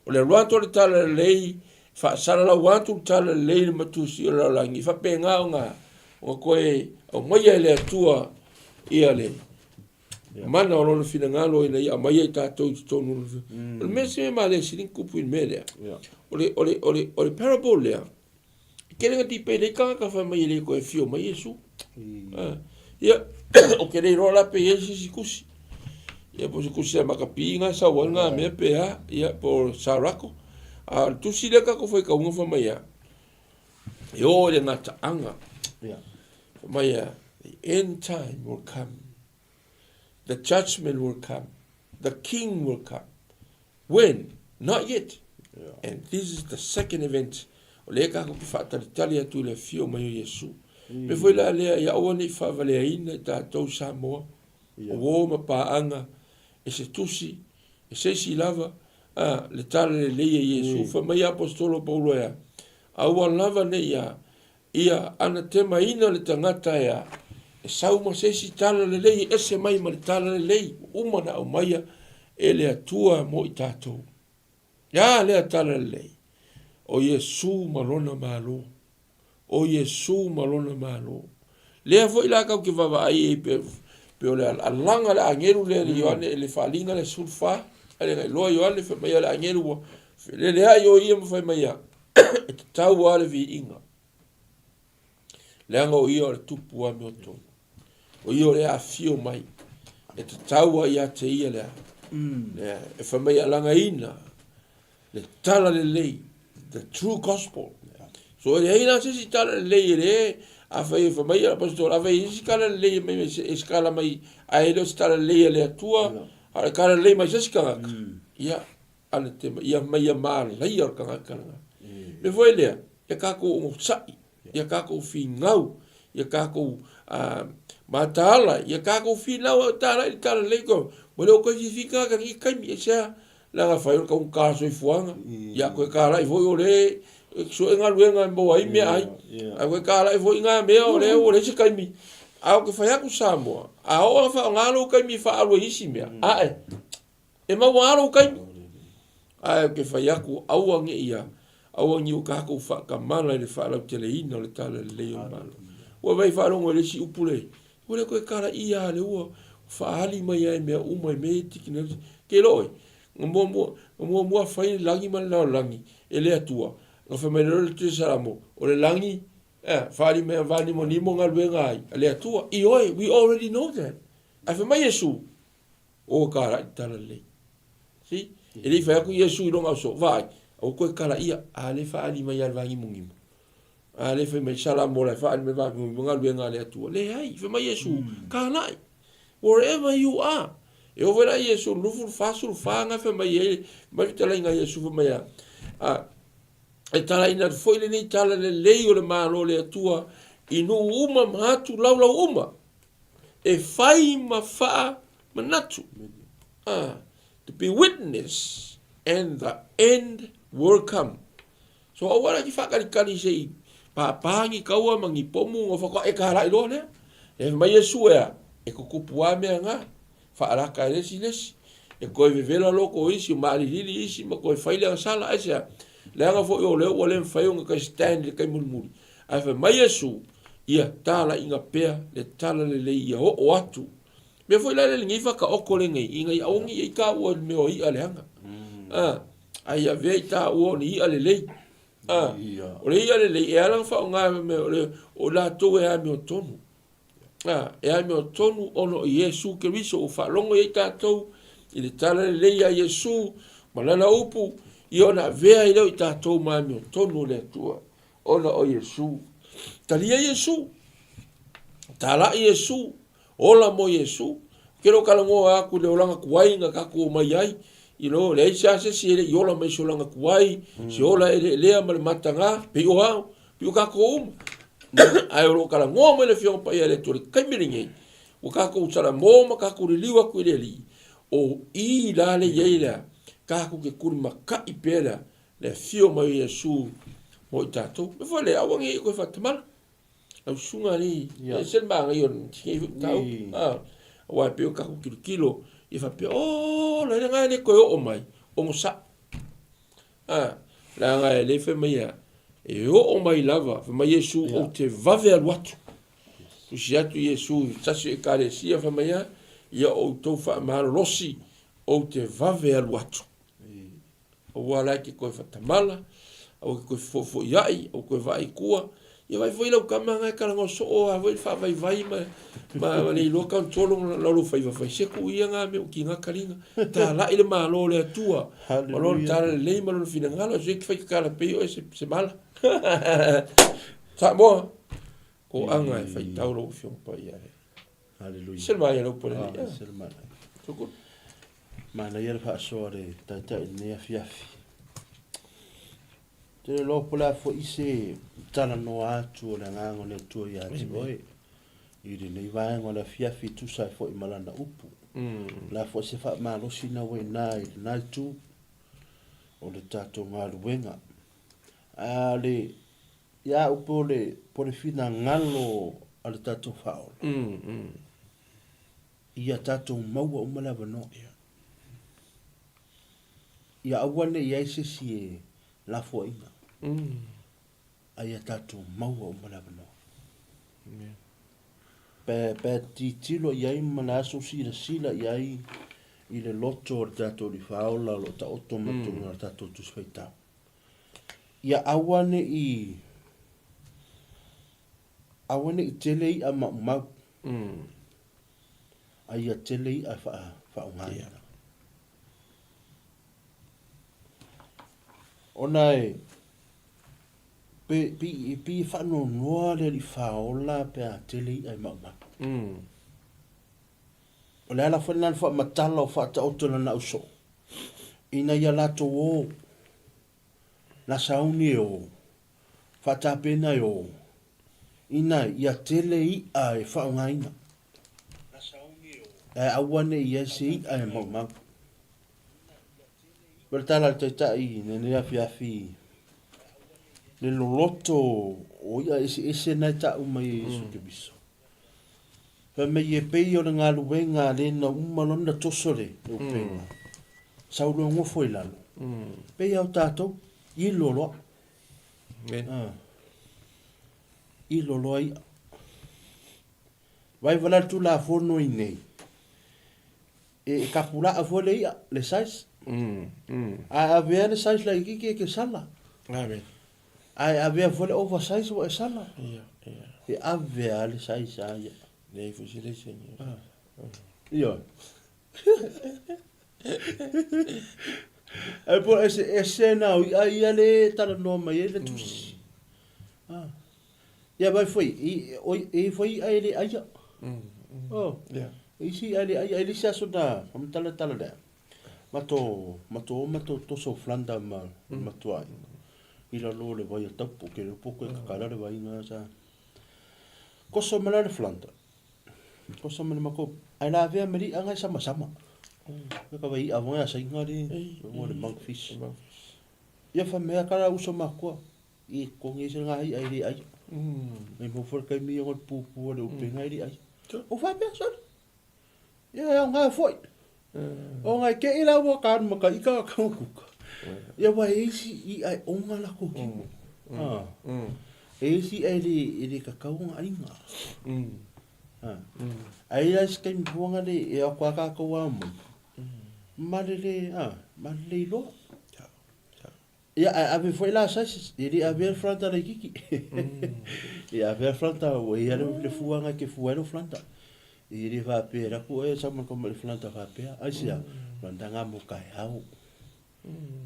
Speaker 2: O le alu atu o le talalelei, faasalalau atu le talalelei i le matusi o le lalolagi, e faapena ona ona toe aumaia e le Atua ia le mana o lona finagalo ina ia aumaia i tatou i totonu o le O le mea se mea malie sili ona tupu i le mea lea, o le, o le, o le, o le parable lea, e tele ina debate ai tagata fai mai e le toe afio mai Iesu. Ia, ou te le iloa la pe i ai se isi tusi. Ia, po o se tusi a Makapi na sau ai na mea pe a, ia, po o Sarako. A o le tusi lea tatou faitauga fai mai a, e oo i le gataaga. Fai mai a, the end time will come. The judgment will come. The king will come. When? Not yet. And this is the second event. O lea tatou te faatalitali atu i le afio mai o Iesu. Mea foi la lea ia aua ne i faavaleaina i tatou Samoa, o uo ma paaga e se tusi, e se isi lava, a, le tala lelei a Iesu. Fai mai Aposetolo o Paulo e a? Aua lava ne i a, Ia anatemaina le tagata e a, e sau ma se isi tala lelei e ese mai ma le tala lelei ua uma ona aumaia e le Atua mo i tatou. E a lea tala lelei? O Iesu ma Lona Malo. O Iesu ma Lona Malo. Lea foi la tatou te vaavaai ai pe, pe o le alaga le agelu lea le Ioane i le faaaliga lea 14, a le na iloa Ioane fai mai o le agelu ua feleleai o ia ma fai mai a, e tatau lava le viiga, leaga o ia o le tupu amiotonu. O ia o le afifio mai, e tatau lava ia te ia le a. Lea, e fai mai e alagaina le tala lelei, the true gospel. So e leai la se isi tala lelei e le, afai e fai mai ia pastor, afai e isi tala lelei e mai e se kala mai, ae le o se tala lelei a le Atua, a o le tala lelei mai se isi tagata. Ia, anatema, ia mai ia mālaia o le tagata lena. Mea foi lea, ia kākou onosai, ia kākou finau, ia kākou mataala, ia kākou finau e tāla i le tala lelei koe. Ua le o toe fifi tagata i taimi, e sea, leaga fai o le taugata soifuaga, ia koe tālai foi o le sue galuega e maua ai meaai, ae koe tālai foi ngā mea o lea ua leai se taimi. A o ke fai atu Samoa, a oo ina faaaoga lou taimi e faaalu ai isi mea, ae, E maua lava lou taimi. Ae ou te fai atu, aua ne i a, aua ne i o tatou faatamala i le faalauteleina o le talalelei o le Malo. Ua vaai faalogo i le isi upu le, ua le toe talaia lava lea ua faaali mai lava i mea uma i mea ia tekinolosi. Te iloa oe, na muamua, na muamua fai le lagi ma le lalolagi e le Atua, na fai mai loa le Tusi Salamo, o le lagi, eh, faaali mai va nimonimo galuega ai a le Atua. Ioe, we already know that. Ae fai mai Iesu, O ka i talalelei. See? E le i fai atu Iesu i lona uso, vaai, aua koe kalaia, a le faaali mai lava i le vāgimogimo. A le fai mai Salamo la e faaali mai vāgimogimo galuega a le Atua. Leai, fai mai Iesu, kalai, wherever you are. E oo foi la Iesu i le 24 na fai mai ai, mai le fetalaiga a Iesu fai mai a, a, e talaina atu foi lenei talalelei o le Malo o le Atua i nuu uma ma atu laulau uma. E fai ma faamanatu, to be witness and the end will come. So aua la ki faakalikali se i Pāpā ni kaua ma ni pomu ona faatoa e talai loa lea. Lea fai mai Iesu ea, e tutupu lava mea na, faalaka e le isi le isi. E toe vevela loko o isi, maalilili isi ma toe fai le agasala. Aisea? Leaga foi o lea ua le mafai ona toe stand i le taimi mulimuli. Ae fai mai Iesu, ia talaiga pea le talalelei ia oo atu. Mea foi la lea lenei whakaoko lenei, ina ia aua ne i ai tāua i le mea o i'a leaga. A, a ia avea i tāua o ni i'a lelei. A, o le i'a lelei, e ala ona faaaoga mea o le, o latou e amiotonu. A, e amiotonu ona o Iesu Keriso ua faalogo i ai tātou i le talalelei ia Iesu ma lana upu, ia ona avea ai lea o i tātou ma amiotonu o le Atua ona o Iesu. Talia Iesu, talai Iesu, Ola mo Iesu. Ou te le o talanoa atu i le olaga tuai na tatou omai ai, i lo, leai se a se isi e le i ola mai i se olaga tuai, se ola eleelea ma le mataga, pei o au, pei o tatou uma. Ae o lo o talanoa mai le Afioga Paia a le Atua i le taimi lenei, ua tatou salamo ma tatou liliu atu i le Alii, o i la le i ai lea, tatou te tulimatai pea lea, le afio mai o Iesu mo i tatou. Mea foi lea, aua ne i toe faatamala. Lau susuga alii, e ese le manaia o lenei foi mataupu. Aua e pei o tatou tilotilo, ia faapea, oh, la lena e le toe oo mai, onosai. Leaga e le fai mai ia, e oo mai lava, fai mai Iesu, ou te vave alu atu. Tusi atu Iesu i tasi o ekalesia, fai mai ia, ia outou faamalolosi, ou te vave alu atu. Aua la e te toe faatamala, aua e te toe fefoifoiai, aua e toe vaai i tua. Ia vaai foi lau tama na e talanoa soo lava foi le faavaivai ma, ma, ma le iloa control ona lou faiva fai se tuu ia na mea ua tiga taliga. Talai le Malo o le Atua ma lona talalelei ma lona finagalo, se e te fai tatala pei oe se, se mala. Samoa, toaga e faitau lau Afioga Paia e.
Speaker 1: Hallelujah.
Speaker 2: Se le maia lau pole.
Speaker 1: Ah, se le maia.
Speaker 2: Sukuru.
Speaker 1: Manaia le faasoa a le Taitai i lenei afiafi. Ou te le iloa po o le a foi se talanoa atu o le Agaga o le Atua ia te oe i lenei vaega o le afiafi e tusa ai foi ma Lana upu. O le a foi se faamalosi na ua i ina i lena itu o le tatou galuega. A o le, ia au po o le, po o le finagalo a le tatou Faaola. Ia tatou maua uma le avanoa. Ia aua ne i i ai se isi e lafoaiina, a ia tatou maua uma le avanoa. Pe, pe tilotilo i ai ma le aso silasila i ai i le loto o le tatou Alii Faaola o lo o taoto mai totonu o le tatou Tusi Faitau. Ia aua ne i, aua ne i tele i'a maumau. A ia tele i'a e faaaogaina. Ona e pe, pe, pei e faanoanoa le alii faaola pe a tele i'a e maumau. O le ala foi lena na faamatala o faataoto e lana ausoo, ina ia latou o, na sauni e o, faatapena e o, ina ia tele i'a e faaaogaina, ae aua ne i i ai se i'a e maumau. O le tala a le Taitai i lenei afiafi, le loloto o i'a eseese na e ta'u mai e Iesu Keriso. Fai mai e pei o le galuega a le na uma lona toso le upega, sau loa gofo i lalo, pei a o tatou, ilo loa. Ilo loa i'a. Vaai vala le Tulafono i nei, e kapula'a foi le i'a, le size. A e avea le size laitiiti e te sala. A e avea foi le over size ua e sala. E ave lava le size a ia.
Speaker 2: Leai foi se laisene.
Speaker 1: Ioe. Ae po o eseese na o i'a ia le talanoa mai ai le tusi. Ia vai foi, e i foi i'a e le aia. Oh. E isi i'a e le aia, e le isi aso na talatala lea. Mato, mato o mato toso flanda ma matua ai. I lalo o le vai o taupo, ke le poko e kakala le vai nga sa. Koso ma le flanda. Koso ma le mako, ai la vea me li'a ngai sama sama. Ka vai i'a vonga sa inga le, le monkfish. Ia fa mea kala uso makua. I totogi ai se ga i'a e le aia. Mai mo foi le taimi ia o le pupu o le upega e le aia. O faapea sole. Ia e aoga foi. Ona e te i la ua ka ma ka ika ka kuka. Ia wa e isi i'a e oga lakou tino. E isi i'a e le e le tatau ona aiga. Ai la se taimi fuaga le e o atu a tatou a mai. Ma le le ma le le iloa. Ia, ae ave foi la sizes, e le avea le front laititi. E avea le front, ua i ai le fuaga e te fua ai lou front. E le faapea e alu atu oe sau ma le front faapea. Aisea? Front nga mo taeao.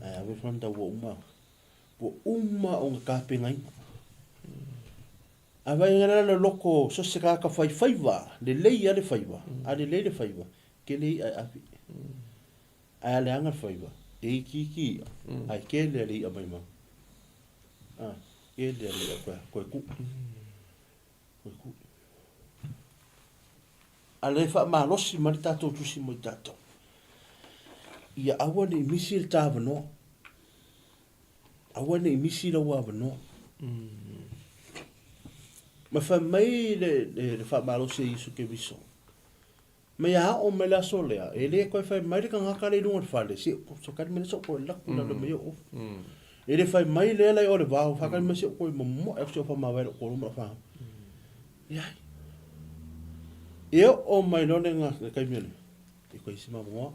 Speaker 1: Ae ave le front ua uma, ua uma ona tapenaina. A vaai la le loko so se tagata fai faiva, lelei lava le faiva, a lelei le faiva, tele i'a e ave. Ae a leaga le faiva, e itiiti i'a, ae tele a le i'a maimau. A, tele a le i'a koe, koe ku. Koe ku. A le faamalosi mai le tatou tusi mo i tatou. Ia aua ne i misi le ta avanoa. Aua ne i misi lau avanoa. Ma fai mai le, le, le faamalosi a Iesu Keriso. Mea aʻo mai le aso lea, e le toe fai mai le tagata lea i luga o le fale, se sakali mai lea se o toe laku i lalo mai o. E le fai mai lea la i o le vao, whakali mai se o toe momoe aku se o whamawai lo kolo ma wha. Leai. E o mai loa le ngā le kaimi le. E koe isi ma moa.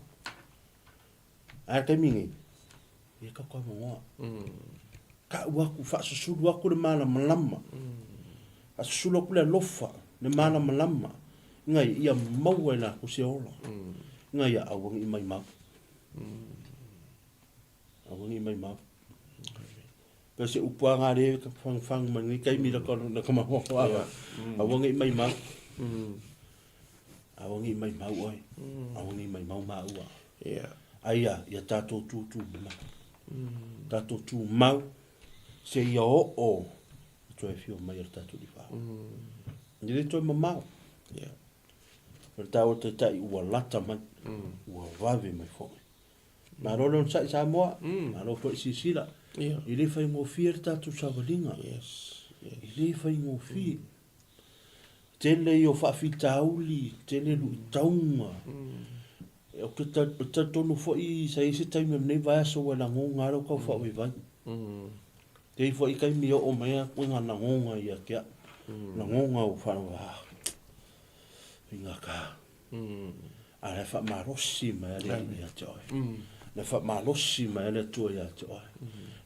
Speaker 1: A taimi nei, e ka koe moa. Ka ua aku, whaasusulu aku le malamalama. Whaasusulu aku le alofa, le malamalama. Ngai ia maua e la ku se ola. Ngai ia aua ngi mai mau. Aua ngi mai mau. Pe se upu a ngā re ka whang whang mai ngai taimi la ka na ka maho a. Aua ngi mai mau. Aua ngi mai mau oi. Aua ngi mai mau maua. Aia ia tātou tūtū mau. Tātou tū mau se ia oo i toe whio mai o le tātou li whao. I le toe mamao. O le tāua taitai ua lata mai, ua vave mai foi. Malo le onosai Samoa, malo foi silasila. I le faigofie le tatou savaliga. I le faigofie. Tele ia o faafitauli, tele luitauga. Ou te talitonu foi sa i ai se taimi o lenei vaiaso ua lagoga ai lau tau faavaivai. E i ai foi taimi e oo mai ai koe ngā lagoga ia te au. Lagoga ua whanawa, ah, faigata. A la e faamalosi mai a le Alii ia te oe. La e faamalosi mai a le Atua ia te oe.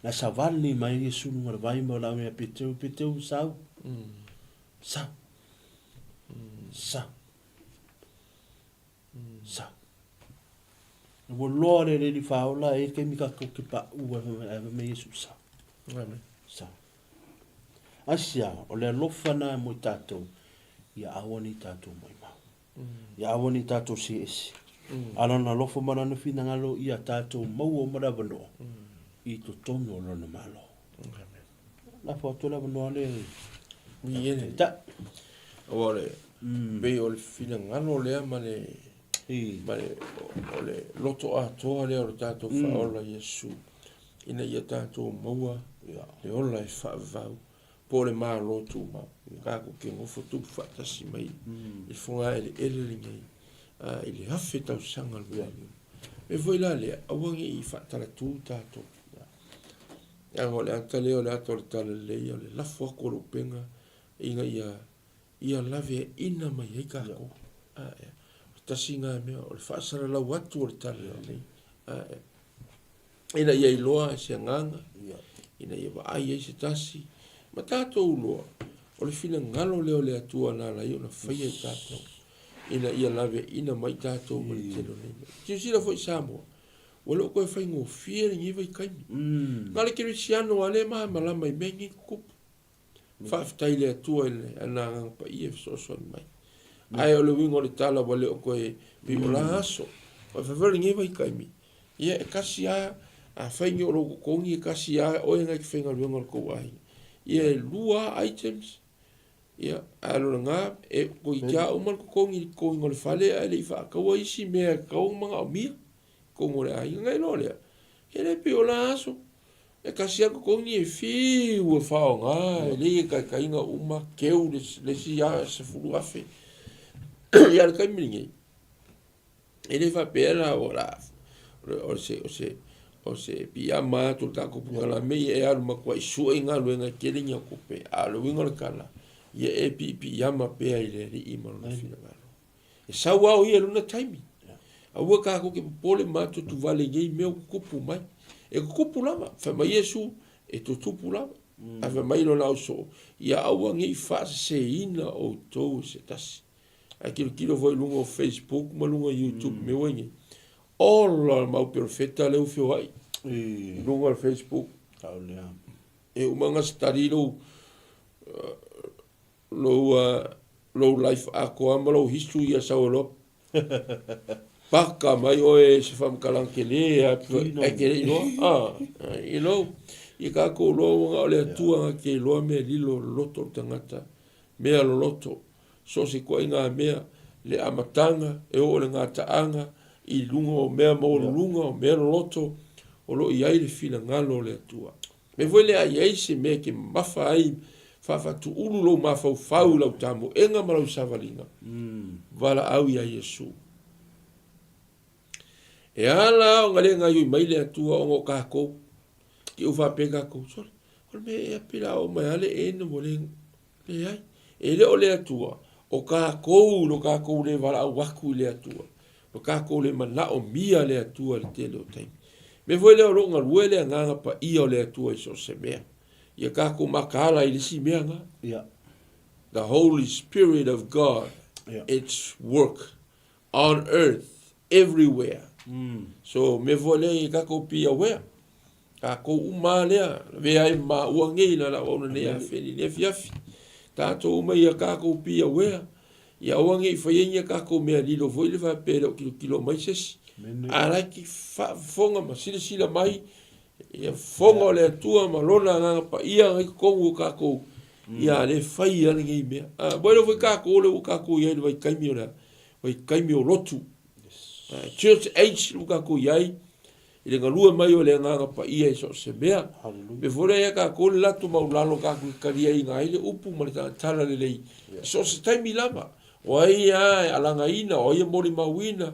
Speaker 1: La e savali mai ai Iesu luga o le vai ma o la mea Peteu, Peteu, sau. Sau. Sau. Sau. Ua loa le leli whaola e te taimi tatou ke paʻu ai fai mai Iesu, sau. Sau. Aisea, o le alofa na mo i tatou, ia aua nei tatou maimau. Ia aua nei tatou se ese. A lona alofa ma lona finagalo ia tatou maua uma le avanoa i totonu o lona Malo. Lafo atu le avanoa le Taitai.
Speaker 2: Aua o le, pei o le finagalo lea ma le, ma le, o le loto atoa lea o le tatou Faaola Iesu, ina ia tatou maua le ola e faavavau po o le Malo tumau. Tatou te nofo tupu faatasi mai i le fogaeleele lenei i le afe tausaga o le Millennium. Mea foi la lea, aua ne i faatalatū tatou. Leaga o le ata lea o le ata o le talalelei, o le lafo atu o le upega ina ia ia laveaina mai ai tatou. Ae, o le tasi lena mea, o le faasalalau atu o le talalelei. Ae, ina ia iloa e se agaga, ina ia vaai ai se tasi, ma tatou iloa, o le finagalo lea o le Atua na ala ai ona faia i tatou, ina ia laveaina mai tatou ma le tele o nei mea. Silasila foi Samoa, ua le o toe faigofie lenei vaitaimi. Na o le kerisiano lava lea e malamalama i mea nei tutupu. Faafetai i le Atua i le ana Agaga Paia e fesoasoani mai. Ae o le uiga o le tala ua le o toe pei o la aso. Ua fai foi lenei vaitaimi, ia e kasi lava, afai nei o lou totogi e kasi lava oe na e te faigaluega o le tou aiga. Ia e lua lava items, ia ae o lona e toeitiiti lava uma le totogi i le totogiga o le fale ae le i faataua isi mea e tatau ona manaomia i totonu o le aiga. Ona iloa lea, e le pei o la aso. E tasi lava totogi e fiu e faaaoga, e lelei e taitaiga uma, keu le isi 10,000. Ia a o le taimi lenei, e le faapea la o le a o se o se o se piiama atu o le tatou polokalame ia e alu matuai sue galuega e tele ni au tupe, a o le uiga o le tala, ia e piipiiama pea i le Alii ma lona finagalo. E sau lava o ia i lona taimi. Aua tatou te popole ma atuatuvale i nei mea ua tutupu mai. E tutupu lava, fai mai Iesu, e tutupu lava. Ae fai mai lona ausoo, ia aua ne i faaseseina outou e se tasi. Ae tilotilo foi i luga o Facebook ma luga o YouTube mea ua i ai nei. Ola le mau perofeta lea ua feoai i luga o le Facebook. E uma ona study lou lou lou life atoa ma lou history ia sau loa paka mai oe i se faamatalaga tele lava ae te le i iloa a you know ia tatou iloa ua na o le Atua na te iloa mea lilo loloto o le tagata mea loloto so o se ituaiga mea le amataga e oo i le gataaga i luga o mea maualuluga o mea loloto o lo o i ai le finagalo o le Atua. Mea foi lea a i ai se mea e te mamafa ai, faafaatuulu lou mafaufau i lau tamoega ma lau savaliga, valaau iā Iesu. E ala ona le gaioi mai le Atua ona o kākou. Te i faapea kākou, sole, o le mea ea pei la oo mai lava le ena ua le, leai. E le o le Atua, o kākou lo kākou le valaau atu i le Atua. Lo kākou le manaomia le Atua i le tele o taimi. Mea foi lea o lo o galue le Agaga Paia o le Atua i so o se mea. Ia kākou makaala i le isi mea na.
Speaker 1: Yeah.
Speaker 2: The Holy Spirit of God,
Speaker 1: yeah.
Speaker 2: its work on earth everywhere. So, mea foi lea ia kākou be aware. Kākou uma lea, lavea ai ma maua nei la lau auauna nei afiafi nei afiafi. Tātou uma ia kākou be aware. Ia aua ne i faia ni a kākou mea lilo foi le faapea e le o tilotilo mai se isi. A la e te faafofoga ma silasila mai ia fofoga o le Atua ma Lona Agaga Paia i totonu o kākou, ia le faia lenei mea. A, ua iloa foi kākou lea ua kākou i ai i le vaitaimi o le a? Vaitaimi o lotu. Church age ua kākou i ai, i le galue mai o le Agaga Paia i so o se mea. Mea foi lea ia kākou le latou maulalo kākou e taliaina ai le upu ma le tala lelei i so o se taimi lava. O ai a e alagaina, o ai e molimauina,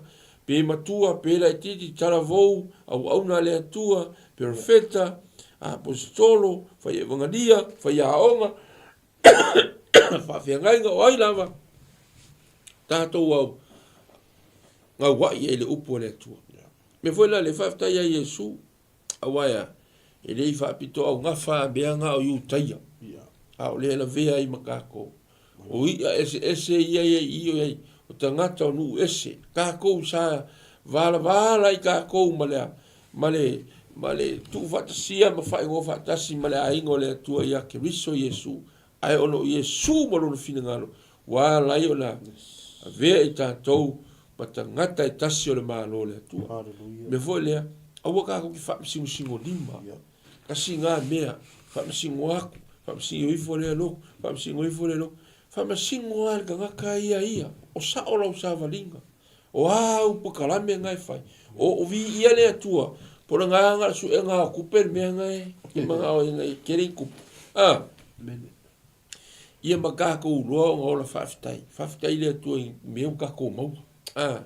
Speaker 2: pe matua, pe laitiiti, talavou, auauna a le Atua, perofeta, aposetolo, fai evagalia, faiaoga, faafeagaiga, o ai lava, tatou au gauai ai i le upu a le Atua. Mea foi la le faafetai ia Iesu, aua e a? E le i faapito augafa a mea na o Iutaia, a o lea e lavea ai ma tatou. O i'a eseese ia ia i i ai, o tagata o nuu ese. Tatou sa valavala i tatou ma le, ma le, ma le tuufaatasia ma faaigoa faatasi ma le aiga o le Atua ia Keriso Iesu. Ae ona o Iesu ma lona finagalo, ua ala ai ona avea i tatou ma tagata e tasi o le Malo o le Atua. Mea foi lea, aua tatou te faamasinosinolima. Tasi na mea, faamasino atu, faamasino ifo lea lotu, faamasino ifo lea lotu. Faamasino lava le tagata ia ia, o sao lau savaliga. O a au polokalame na e fai, o viia le Atua, po o le agaga o le suega o tupe le mea na e manao ai e tele ni tupe. A, ia ma tatou iloa ona ola faafetai. Faafetai i le Atua i mea ua tatou maua. A,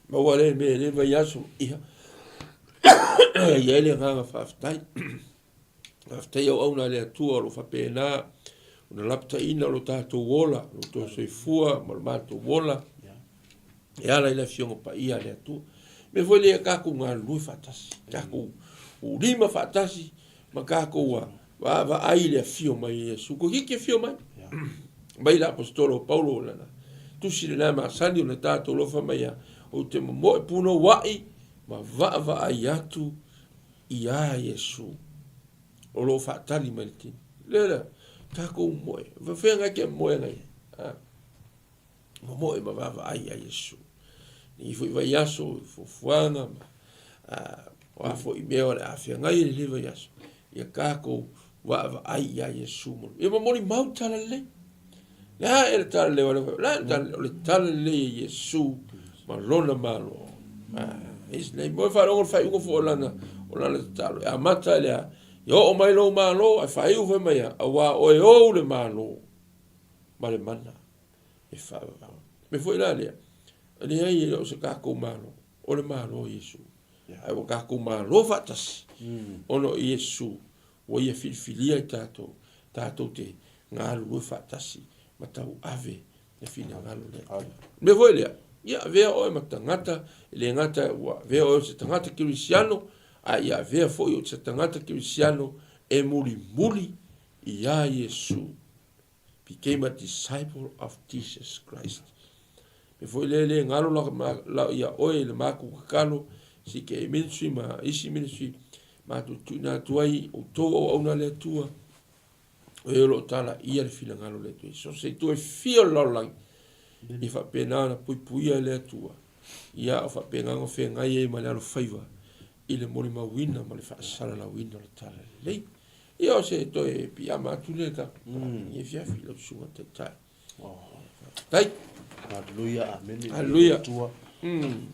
Speaker 2: maua lea mea i le vaiaso, ia, e i ai le agaga faafetai. Faafetai auauna a le Atua o lo o faapena ona lapataiina lo tatou ola, lo outou soifua ma lo matou ola e ala i le Afioga Paia a le Atua. Mea foi lea tatou galulue faatasi, tatou lima faatasi ma tatou vaavaai i le afio mai o Iesu. Toeitiiti afio mai. Mai le Aposetolo o Paulo lana tusi lena masani ona tatou alofa mai a, ou te momoe punouai ma vaavaai atu iā Iesu o lo o faatali mai le tino. Lea la, tatou moe, fea ngai te moe ngai ai? Momoe ma vaavaai iā Iesu. Nei foi vaiaso, i fuafuaga ma o a foi mea o le a feagai i lenei vaiaso, ia tatou vaavaai iā Iesu. Ia molimau tala lelei. Le a ea le tala lelei o le le a le tala o le tala lelei e Iesu ma lona Malo. His name. Mo e faalogo le faaiuga foi o lana, o lana tatalo. E amata i le a? Ia oo mai lou Malo, ae faaiu fai mai a, auā oe ou le Malo ma le mana e faavavau. Mea foi la lea, e leai e le o se tatou Malo, o le Malo o Iesu. Ae ua tatou Malo faatasi, ona o Iesu ua Ia filifilia i tatou, tatou te galulue faatasi ma tauave le finagalo o le Atua. O le mea foi lea, ia avea oe ma tagata, e le gata ua avea oe o se tagata kerisiano, a ia avea foi o se tagata kerisiano e mulimuli iā Iesu. Became a disciple of Jesus Christ. Mea foi lea e le galo la, la, ia oe i le matou tatalo, CKA Ministry ma isi ministry, matou tuuina atu ai outou auauna a le Atua, o e o lo o talaia le finagalo o le Atua. So se itu e fia o le lalolagi, ia faapena ona puipuia e le Atua, ia o faapena ona feagai ai ma le alofaiva i le molimauina ma le faasalalauina o le Talalelei. Ia o se toe piiama atu lea ta mm. i afiafi lau susuga taitai. Faafetai.
Speaker 1: Haleluia, amene.
Speaker 2: Haleluia.
Speaker 1: Atua.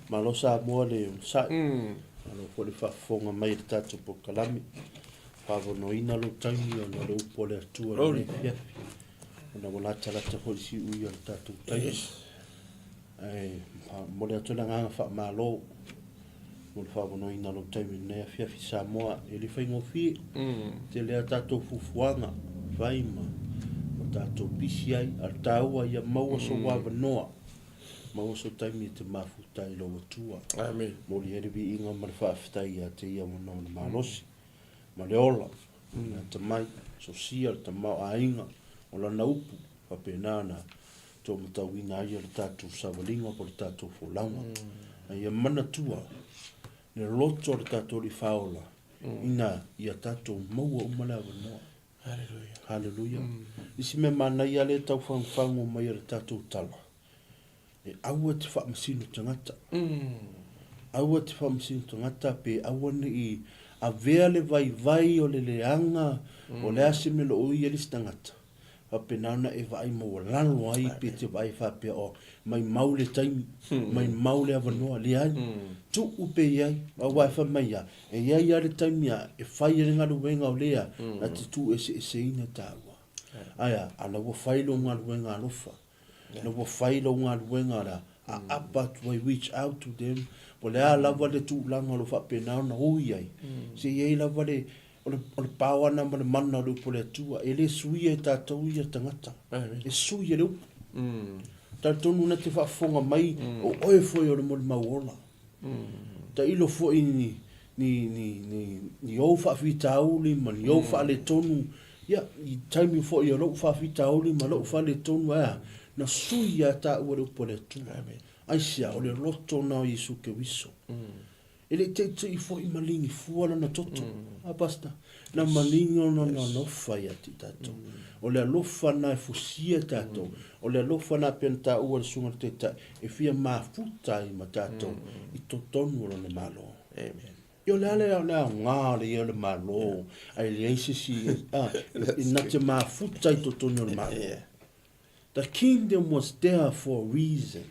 Speaker 1: Malo Samoa le onosai. Malo foi le faafofoga mai i le tatou polokalame. Faavonoina lou taimi ona o le upu a le Atua i lenei afiafi. Ona ua latalata foi le siuia o le tatou taimi.
Speaker 2: Yes.
Speaker 1: Ae momoli atu le agaga faamalo mo le faavonoina o lou taimi i lenei afiafi Samoa. E le faigofie. Tele a tatou fuafuaga fai ma ma tatou pisi ai, a o le taua ia maua sou avanoa, maua sou taimi e te mafuta ai i lou Atua.
Speaker 2: Amen.
Speaker 1: Momoli ai le viiga ma le faafetai ia te Ia ma Lona malosi ma le ola, le atamai, sosia le tamaoaiga o Lana upu, faapena ona taumatauina ai le tatou savaliga po o le tatou folauga. A ia manatua le loto o le tatou Alii Faaola ina ia tatou maua uma le avanoa.
Speaker 2: Haleluia.
Speaker 1: Haleluia. Isi mea manaia lea e tau fagufagu mai e le tatou tala, e aua te faamasino tagata. Aua te faamasino tagata pe aua ne i avea le vaivai o le leaga o le a se mea o lo o i ai le isi tagata. Faapena ona e vaai maualalo ai pe te vaai faapea, oh, maimau le taimi, maimau le avanoa. Leai, tuu pe i ai, aua e fai mai a, e i ai lava le taimi a e fai ai le galuega o lea na te tuueseeseina taua. Ae a, a la ua fai lou galuega alofa, la ua fai lou galuega la, aapa atu ai, reach out to them, po o le a lava le tulaga o lo o faapena ona ui ai, se i ai lava le, O le, o le power na ma le mana o le upu a le Atua, e le suia e tatou ia tagata. E sui e le upu. Talitonu na te faafofoga mai, o oe foi o le molimau ola. Tailo foi ni, ni, ni, ni, ni ou faafitauli ma ni ou faaletonu, ia, i taimi foi o lou faafitauli ma lou faaletonu, ae a? Na sui ia taua e le upu a le Atua. Aisea? O le loto na o Iesu Keriso. E le i teitei foi maligi fua lana toto. A Pastor, na maligi ona na alofa ia te i tatou. O le alofa na e fusia tatou. O le alofa na pei ona taua e le Susuga i le Taitai, e fia mafuta ai ma tatou i totonu o lona Malo.
Speaker 2: Amen.
Speaker 1: Ia o le a le aoga o le ia o le Malo, ae leai se isi e na te mafuta i totonu o le Malo. The kingdom was there for a reason.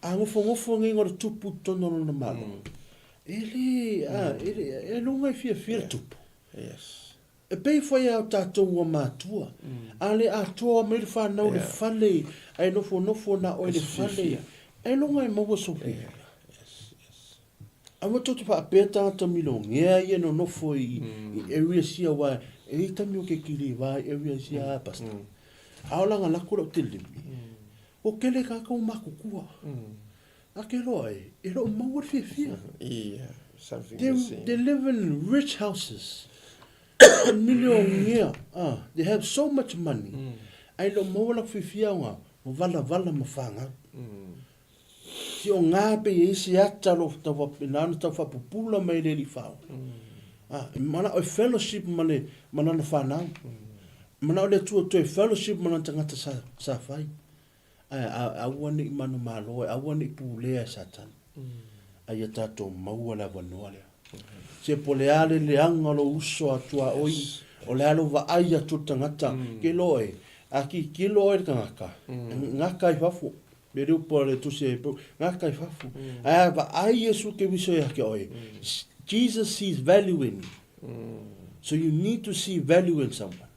Speaker 1: A nofonofo nei o le tupu i totonu o lona malo, e le, a, e le, e luga e fiafia le tupu.
Speaker 2: Yes.
Speaker 1: E pei foi a o tatou ua matua, a le atoa mai le fanau le fale, ae nofonofo na oe le fale, e luga e maua sou fiafia.
Speaker 2: Yes, yes.
Speaker 1: Aua tou te faapea tagata milionea ia e nonofo i, i areas ia, aua e i ai taimi o ke kili va i areas ia, a Pastor. A o langa lako lau telelemi, Ua kele kākou makutua. A ke loa e, e loo maua le fiafia.
Speaker 2: Yeah, something
Speaker 1: They,
Speaker 2: missing.
Speaker 1: they live in rich houses. Milionea. Ah, they have so much money. Ae loo maua laku fiafia ona ua valavala ma fanau. Si o ngā pe i se ata lo tau na ona tau whapupula mai le li whao. Ah, e mana o fellowship ma le ma lana whanau. Mana o le Atua toe fellowship ma lana tagata sa, sa whai. Ae, a, aua ne i manumalo e, aua ne i pulea e Satani. A ia tātou maua le avanoa lea. Se po le a le leaga o lou uso a tuaoi, o le a lou vaai atu o le tagata, ke loa e, a kikilo oe i le tagata, gaka i fafo. Me le upu a le Tusi a Heperu, gaka i fafo. Ae a vaai Iesu ke viso ia ke oe, Jesus sees value in you. So you need to see value in someone.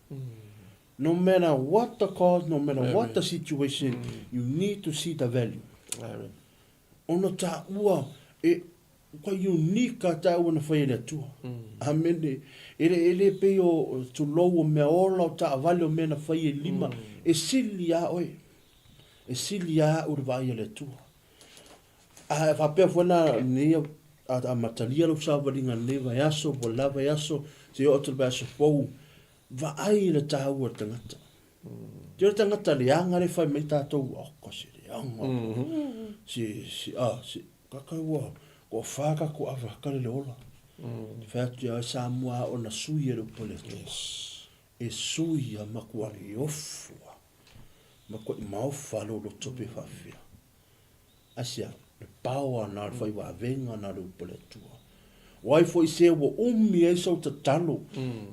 Speaker 1: No matter what the cause, no matter what the situation, you need to see the value.
Speaker 2: Amen.
Speaker 1: Ona tāua e kua unique a tāua na whai e le Atua. Amene. E le, e le pei o tulou o mea ola o taavale o mea na whai e lima. E sili a oe. E sili a au le vaai a le Atua. A faapea foi la nei a amatalia lou savaliga i lenei vaiaso po o le la vaiaso seia oo atu i le vaiaso fou, vaai i le taua o le tagata. Te o le tagata leaga lea e fai mai tatou, oka se leaga, se, se, a, se, kaka ua toafa tatou ave haka le le ola. Fai atu ia oe Samoa a ona sui e le upu a le Atua. E sui a matuai ofu a, matuai maofa lou loto pe faafefea. Asia, le paoa na o le faivaavega na o le upu a le Atua. O ai foi se ua umi ai sou tatalo,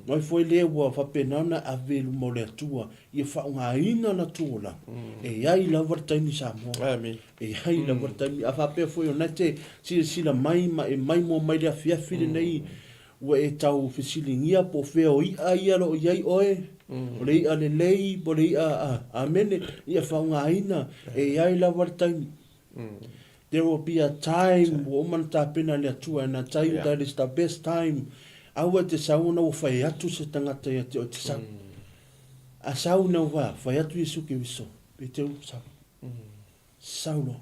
Speaker 1: o ai foi le ua faapena ona ave i luma o le Atua ia faaaogaina la tou olaga, e i ai lava le taimi Samoa.
Speaker 2: Amen.
Speaker 1: E i ai lava le taimi. A faapea foi o na e te silasila mai ma e maimoa mai le afiafi lenei, ua e tau fesiligia po o fea o i'a ia o lo o i ai oe, o le i'a lelei po o le i'a, amene, ia faaaogaina, e i ai lava le taimi. There will be a time ua uma ona tapena e le Atua and I tell you that is the best time. Aua e te sau ona ua fai atu se tagata ia te oe te sau. A sau ina ua fai atu Iesu Keriso, Peteru, sau. Sau loa.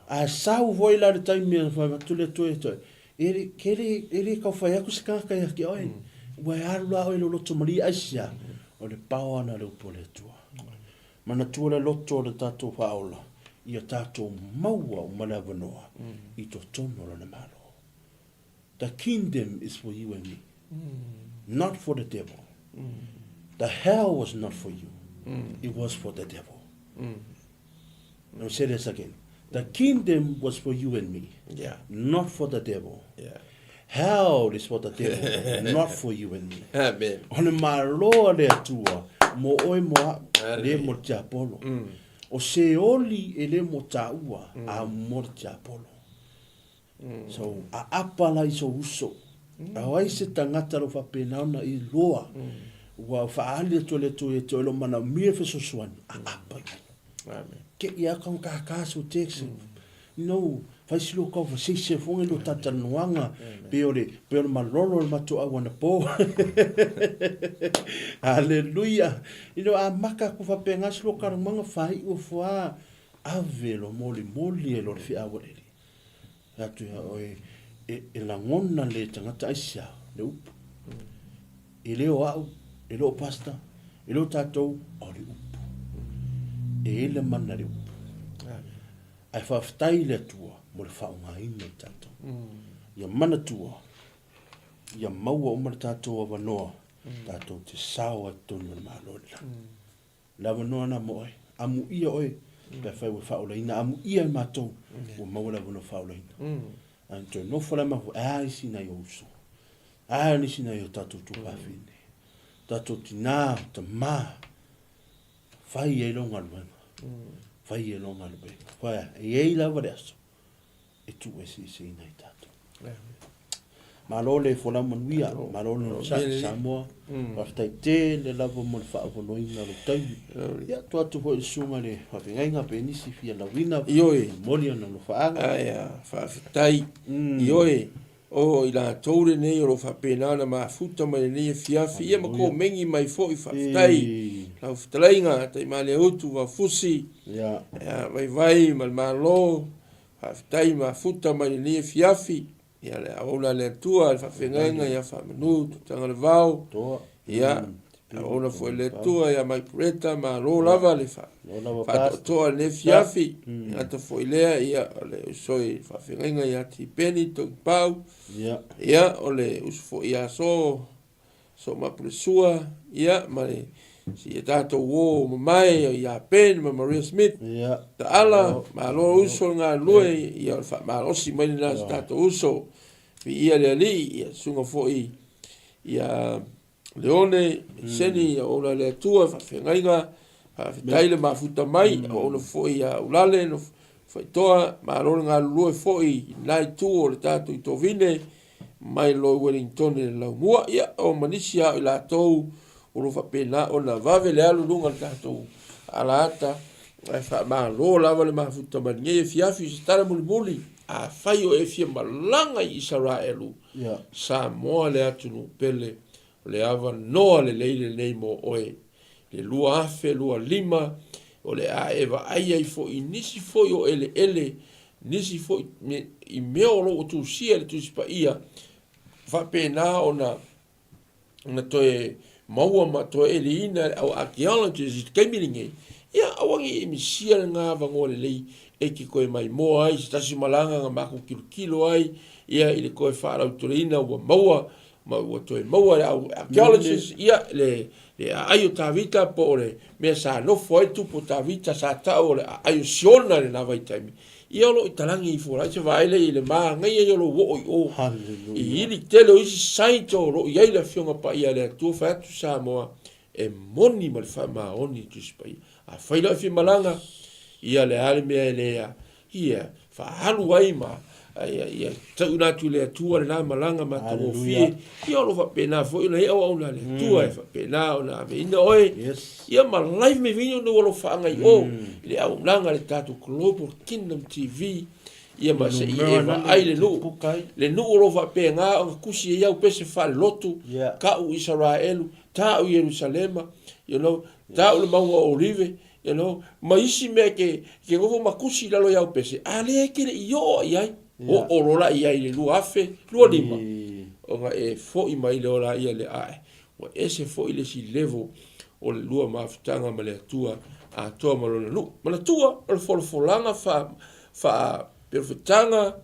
Speaker 1: A sau foi la le taimi e fai atu le Atua ia te oe, e le, ke le, e le kau fai atu se tagata ia te oe. Ua e alu la oe i lou loto malie, aisea? O le paoa na o le upu a le Atua. Manatua le loto o le tatou Faaola, ia tatou maua uma le avanoa i totonu o Lona Malo. The kingdom is for you and me, not for the devil. The hell was not for you, it was for the devil. Let me say this again. The kingdom was for you and me, not for the devil. Hell is for the devil, not for you and me.
Speaker 2: Amen.
Speaker 1: O le Malo a le Atua, mo oe mo a'u, le mo le tiapolo. O Seoli e le mo tāua, a mo le tiapolo. So, aapa la i sou uso. A o ai se tagata o lo o faapena ona i loa, ua faaali atu e le Atua ia te oe lou manaomia fesoasoani, aapa i ai.
Speaker 2: Amen.
Speaker 1: Ke ia ka ka ka so text. No, fai si lo kau faseise foga i lo talatalanoaga, pe o le, pe o le malolo o le matou au anapo. Haleluia. You know, a maka aku faapena si lo kalanuaga faaiu foa ave lo molimoli e lo le feau a le Alii. Fai atu ia oe, e, e lagona le tagata aisea le upu. E le o au, e le o pastor, e le o tatou, a o le upu. E i ai le mana i le upu. Ae faafetai i le Atua mo le faaaogaina o tatou. Ia manatua, ia maua uma le tatou avanoa, tatou te sao ai i totonu o le Malo o le Lagi. Le avanoa lena mo oe. Amuia oe pe afai ua faaolaina, amuia e matou ua maua le avanoa faaolaina. Ae na toe nofo la matou, a isi nai ou uso, a nisi nai o tatou tuafafine, tatou tina, tama, fai ai lou galuega, fai ai lou galuega. Whaea, e i ai lava le aso e tuueseeseina ai tatou. Malo le folau manuia, malo le onosai Samoa. Faafetai tele lava mo le faaavanoaina o lou taimi. Ia, tuu atu foi i le susuga i le faafeagaiga pe nisi fia lauina,
Speaker 2: Ioe.
Speaker 1: momoli ona alofaaga.
Speaker 2: Ae, faafetai. Ioe. O i latou lenei o lo o faapena ona mafuta mai lenei afiafi, ia ma komeni mai foi, faafetai lau fetalaiga Taimaleutu Vaofusi,
Speaker 1: ia,
Speaker 2: Vaivai ma le Malo, faafetai mafuta mai lenei afiafi, ia le auauna a le Atua, le faafeagaiga ia Faamanu Tutagalevao, ia, auauna foi le Atua ia Mike Bretta, malo lava le faatoatoa i lenei afiafi, e gata foi lea, ia, o le uso i faafeagaiga ia Tipeni Togipau, ia, o le uso foi ia So, So Mapulesua, ia, ma le si a tatou uo mamae ia Ben ma Maria Smith, Taala, malo uso le galulue, ia, o le faamalosi mai lena se tatou uso, viia le Alii, ia, susuga foi ia Leone, Seni, auauna a le Atua, faafeagaiga, faafetai le mafuta mai, auauna foi ia Ulale, Faitoa, malo le galulue foi i lena itu o le tatou i Tovine, mai loa i Wellingtone i le laumua, ia, o ma nisi lava o i latou o lo o faapena ona vave le alu i luga o le tatou alaata, ae faamalo lava le mafuta mai lenei afiafi i se tala mulimuli. Afai o e fia malaga i Isaraelu, Samoa le atunuu pele, o le avanoa lelei lenei mo oe. I le 2025, o le a e vaai ai foi i nisi foi o eleele, nisi foi i mea o lo o ua tusia i le Tusi Paia, faapena ona ona toe maua ma toe eliina e le au archaeologists i le taimi lenei, ia aua ne i e misia lena avanoa lelei e te toe maimoa ai i se tasi malaga na matou tilotilo ai ia i le toe faalautoleina ua maua ma ua toe maua e le au archaeologists ia le le aai o Tavita po o le mea sa nofo ai le tupu o Tavita sa tau o le aai o Siona i lena vaitaimi. Ia o lo o i talagi ifo la se vaai lea i le manaia ia o lou oo i o. I ili tele o isi site o lo o i ai le Afioga Paia a le Atua fai atu Samoa e moni ma le faamaoni i Tusi Paia. Afai la o e fia malaga, ia le a le mea e le a, ia faaalu ai ma ia, ia tauina atu i le Atua lena malaga matagofie. Ia o lo o faapena foi ona i ai auauna a le Atua e faapena ona aveina oe.
Speaker 1: Yes.
Speaker 2: Ia ma live mai foi ona ua alofaaga i o i le auaunaga a le tatou Global Kingdom TV ia ma se i e vaai le nuu le nuu o lo o faapena ona tusi ai au pese faalelotu ta'u Isaraelu ta'u Ierusalema you know ta'u le mauga o Olive you know ma isi mea ke ke nofo ma tusi i lalo i au pese a lea e te le i oo i ai oo loa la i ai i le 2025 ona e fo'i mai loa laia le a'e Ua ese foi le isi level o le lua mafutaga ma le Atua atoa ma Lona nuu. Manatua, o le folafolaga faa, faa perofetaga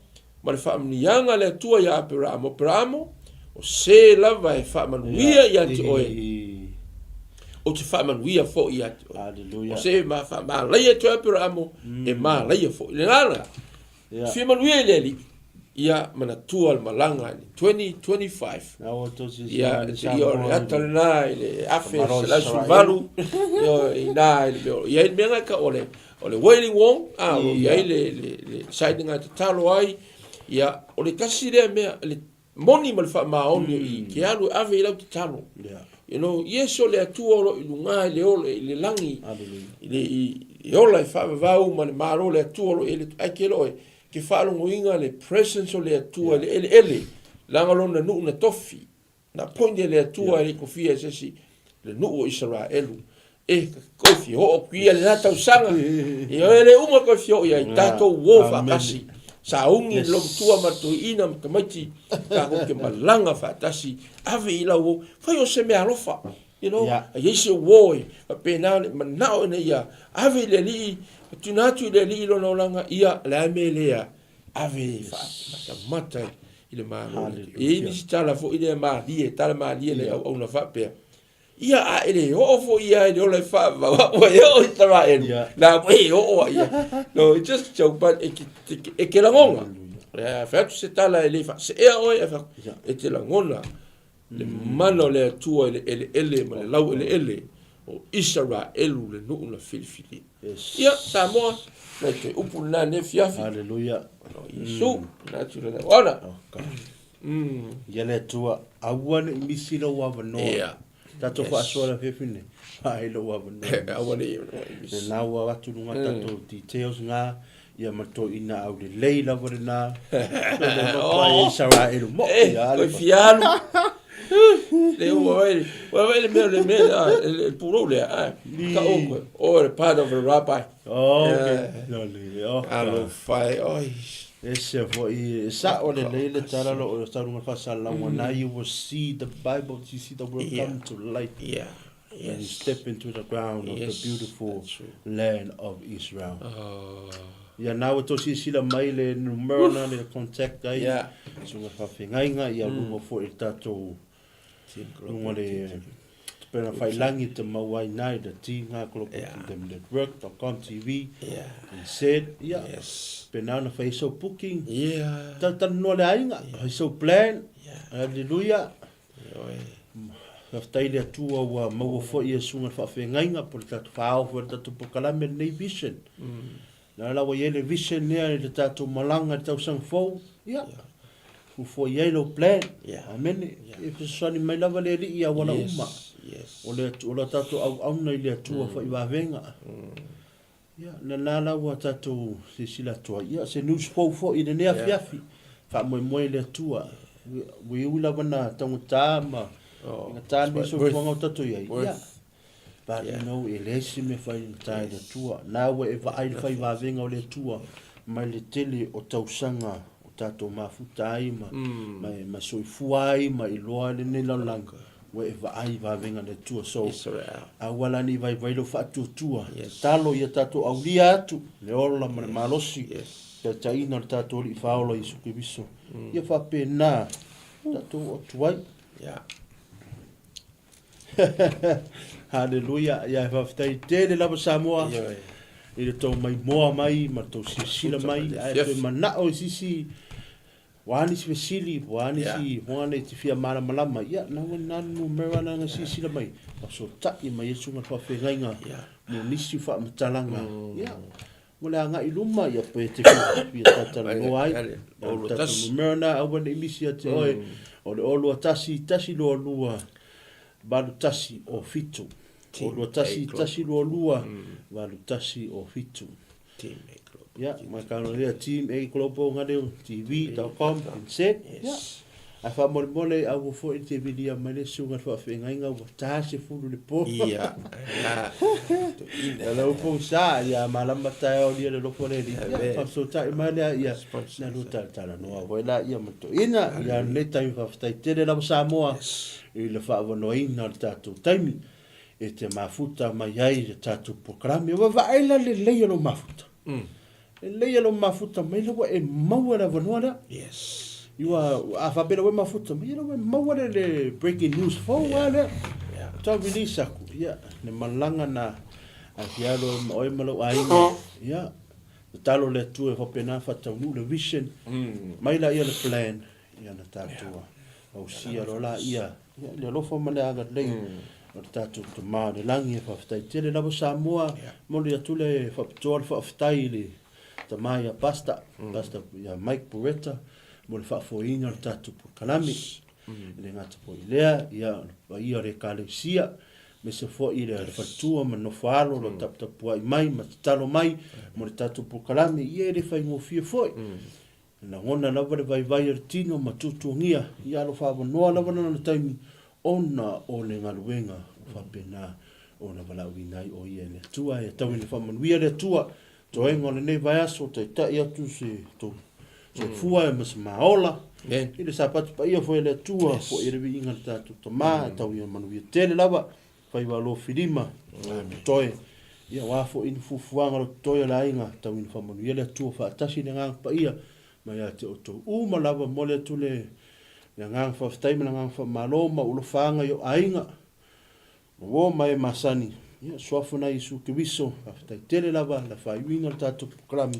Speaker 2: ma le faamanuiaga a le Atua ia Aperaamo. Aperaamo, o se lava e faamanuia ia te oe, ou te faamanuia foi ia te oe.
Speaker 1: Hallelujah.
Speaker 2: O se e faamalaia te oe Aperaamo, e malaia foi. Le lana,
Speaker 1: Yeah.
Speaker 2: Fia manuia i le Alii. Ia manatua le malaga i le 2025.
Speaker 1: Na ua outou silasila
Speaker 2: Ia,
Speaker 1: i le
Speaker 2: ia o le
Speaker 1: Samoa
Speaker 2: ata
Speaker 1: i le
Speaker 2: lena i le afe
Speaker 1: Tamaloa
Speaker 2: selau
Speaker 1: Israel.
Speaker 2: sefuluvalu, ia, i ina i le mea o i ai le mea lena e tau o le, o le Wailing Wall, a, o lo o i ai
Speaker 1: Ia.
Speaker 2: le, le, le site lena e tatalo ai. Ia, o le tasi lea mea, le moni ma le faamaoni o i, ke alu e ave i lau tatalo.
Speaker 1: Yeah.
Speaker 2: You know, Iesu o le Atua o lo o i luga i le ola, i le lagi,
Speaker 1: Hallelujah.
Speaker 2: i le, i, i ola e faavavau ma le malo o le Atua o lo o i ai le, ai ke loe, ke faalogoina le presence o le Atua i le eleele, leaga lona nuu na tofi, na appoint e le Atua e le i tofia e se isi, le nuu o Isaraelu. E, koe fia oo atu ia lena tausaga, ioe e le uma koe fia oo i ai, tatou uo faatasi, sauni le lomatua ma le toeaina ma tamaiti, tatou te malaga faatasi, ave i lau uo, fai o se mea alofa, you know, a i ai se uo e faapena ona e manao ina ia ave i le Alii, tuuina atu i le Alii lona olaga, ia, o le a le mea e le ave e faamatamata i le Malo. E i ai nisi tala foi lea malie, tala malie nai auauna faapea, Ia, a e le oo foi ia i le ola e faavavau, a ua e oo i Isaraelu, na ua e oo ai ia. No, it's just a joke, but e te, e te lagona. E fai atu se tala e le faaseea oe, ae fai atu, e te lagona le mana o le Atua i le eleele ma le laueleele o Isaraelu le nuu na filifilia. Ia, Samoa, nai toe upu lena i lenei afiafi.
Speaker 1: Hallelujah.
Speaker 2: O Iesu, na atu lena. Ona.
Speaker 1: Oh God. Ia le Atua, aua ne i misi lou avanoa.
Speaker 2: Yeah.
Speaker 1: Tatou
Speaker 2: Yes.
Speaker 1: faasoa le afiafi nei, vaai lou avanoa e misi.
Speaker 2: Aua ne i misi.
Speaker 1: Lena ua avatu luga tatou details nga, ia ma toeaina aulelei lava lena. Oh. Israel mo.
Speaker 2: Eh, koe fia alu. Le ua vai, ua vai le mea le mea le pulou lea. Ah, ka o koe. Oh, the part of the rabbi.
Speaker 1: Oh, okay. Lole, oh.
Speaker 2: Alofa e, oi.
Speaker 1: Ese foi, e sa'o lelei le tala lo o sa luga faasalalauga na you will see the Bible, you see the world come to light.
Speaker 2: Yeah.
Speaker 1: When you step into the ground of the beautiful land of Israel.
Speaker 2: Oh.
Speaker 1: Ia na ua tou silasila mai le numera na le contact ai.
Speaker 2: Yeah.
Speaker 1: Susuga faafeagaiga ia luga foi i le tatou luga le Pena whailangi te mau ai nai the T ngā Global Kingdom Network dot com TV
Speaker 2: Yeah.
Speaker 1: and said yeah.
Speaker 2: Yes.
Speaker 1: Pena ona whai sau booking.
Speaker 2: Yeah.
Speaker 1: Talanoa le aiga, whai sau plan.
Speaker 2: Yeah.
Speaker 1: Hallelujah.
Speaker 2: Ioe.
Speaker 1: Faafetai i le Atua ua maua foi e susuga le faafeagaiga po o le tatou faaao foi o le tatou polokalame lenei vision. La la ua i ai le vision lea i le tatou malaga i le tausaga fou. Ia. Fuafua i ai lou plan. Amene. E fesoasoani mai lava le Alii i auala uma. O le o la tatou auauna i le Atua fai vavega. Ia, lena la ua tatou silasila atu ai. Ia, se news fou foi i lenei afiafi. Faamoemoe i le Atua. Ua ui lava na taugata ma faigata lenei soifuaga o tatou i ai. Ia, But you know, e leai se mea faigata i le Atua. Na ua e vaai le fai vavega o le Atua mai le tele o tausaga o tatou mafuta ai ma, ma, ma soifua ai ma iloa ai lenei lalolagi. Ua e vaai i vavega a le Atua. So, aua la ne i vaivai lou faatuatua. Tatalo ia tatou aulia atu le ola ma le malosi, taitaiina o le tatou Alii Faaola Iesu Keriso. Ia faapena tatou oo atu ai. Haleluia. Ia e faafetai tele lava Samoa i le tou maimoa mai ma le tou silasila mai. Ae toe manao i sisi ua a nisi fesili, ua a nisi hoga nei te fia malamalama. Ia, na ua nā numera na nga silasila mai. Fasota'i mai ai susuga le faafeagaiga mo nisi faamatalaga. Ia, mo le agai i luma, ia pe te fia talatalanoa ai. O le tatou numera na aua ne i misi ia te oe. O le 021 122 81 o 7. 021 122 81 o 7.
Speaker 2: Team A Global.
Speaker 1: Ia, mai ka lea Team A Global ngale TV.com instead.
Speaker 2: Yes.
Speaker 1: Ia. Ae faamolemole aua foi te vilia mai le susuga i le faafeagaiga ua ta 10 le po.
Speaker 2: Ia, na,
Speaker 1: Ia lau pogisa, ia malama taeao lia le alofa o le Alii. Ia, faafesootai mai lea, ia, na lua talatalanoa foi laia ma toeaina. Ia, lenei taimi faafetai tele lava Samoa i le faaavanoaina o le tatou taimi e te mafuta mai ai le tatou polokalame. Ua vaai la lelei o lou mafuta. Lelei lou mafuta mai la ua e maua le avanoa lea.
Speaker 2: Yes.
Speaker 1: Ua, a faapea la ua e mafuta mai, la ua e maua le, le breaking news fou yeah. lea.
Speaker 2: Yeah.
Speaker 1: Tau release aku, ia, le malaga na a fia alo ma oe ma lou aiga. Ia, tatalo le Atua e faapena faataunuu le vision. Mai la ia le plan, ia na tatou yeah. ausia loa la ia, ia le alofa ma le agalelei o le tatou Tama o le lagi. E faafetai tele lava Samoa, momoli atu le faapitoa le faafetai i le tama ia Pastor, Pastor ia Mike Buretta mo le faafoeina o le tatou polokalame. E le gata foi i lea, ia o le paia o le Ekalesia, aemaise foi le faletua ma le nofoaalo o lo o taputapuai mai ma tatalo mai mo le tatou polokalame, ia e le faigofie foi. E lagona lava le vaivai o le tino ma tuatuagia ia alofa avanoa lava lona taimi ona o le galuega ua faapena ona valaauina ai o ia e le Atua. E tau ina faamanuia le Atua toega o lenei vaiaso, taitai atu se tou soifua ma se maola i le Sapati paia foi a le Atua, foi e le viiga le tatou Tama, e tau ina manuia tele lava faiva alofilima totoe. Ia, o a foi ni fuafuaga o lo totoe o le aiga, tau ina faamanuia le Atua faatasi le Agaga Paia mai ia te outou uma lava. Momoli atu le agaga faafetai ma le agaga faamalo ma ou alofaaga i ou aiga, o uo ma e masani. Ia, suafa na Iesu Keriso, faafetai tele lava le faaiuina o le tatou polokalame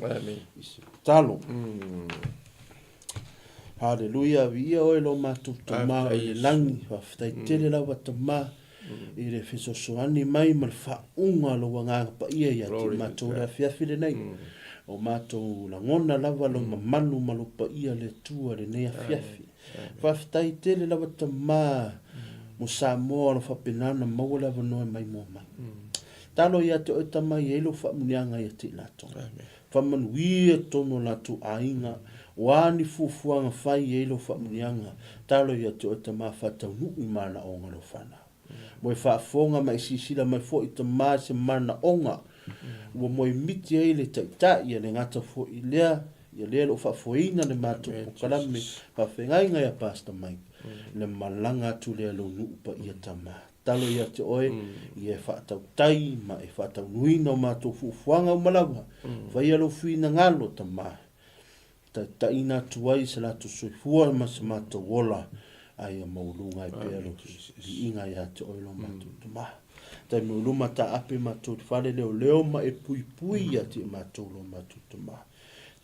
Speaker 1: i se tatalo. Haleluia, viia oe lo matou Tama i le lagi, faafetai tele lava Tama i le fesoasoani mai ma le faauuga o lou Agaga Paia ia te matou le afiafi lenei. O matou lagona lava lou mamalu ma lou paia le Atua lenei afiafi. Faafetai tele lava Tama mo Samoa o lo faapena ona maua le avanoa e maimoa mai. Talo ia te oe Tama i ai lou faamuniaga ia te i latou. Faamanuia tonu o latou aiga, o a ni fuafuaga fai i ai lou faamuniaga, talo ia te oe Tama faataunuu i manaoga o lau fanau. Mo e faafofoga ma e silasila mai foi Tama i se manaoga ua moemiti ai le Taitai, ia le gata foi i lea, ia lea o lo o faafoeina le matou polokalame faafeagaiga ia Pastor Mike, le malaga atu lea i lou nuu paia Tama. Tatalo ia te oe, ia e faatautai ma e faataunuina o matou fuafuaga uma lava. Faia lou finagalo, Tama, taitaiina atu ai se latou soifua ma se matou ola, a ia maualuga ai pea lou viiga ia te oe lo matou Tama. Taimi o luma taape matou i le fale leoleo ma e puipui ia te matou lo matou Tama.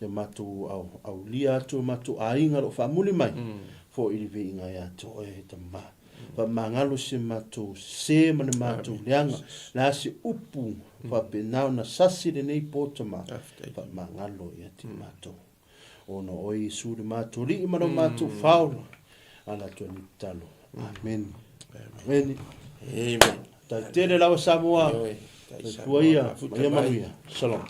Speaker 1: Ia matou aulia atu e matou aiga lo faamuli mai, foi le viiga ia te oe, Tama. Faamagalo se matou sese ma le matou leaga. Le a se upu faapena ona sasi lenei po tama. Faamagalo ia te matou. Ona o oe Iesu le matou Alii ma lo matou Faaola. Ala atu ai nei tatalo. Amene. Amene.
Speaker 2: Amen.
Speaker 1: Tai tele lava Samoa.
Speaker 2: Ioe. Tai
Speaker 1: Soifua ia,
Speaker 2: Mafuta
Speaker 1: ma ia
Speaker 2: mai.
Speaker 1: manuia. Shalom.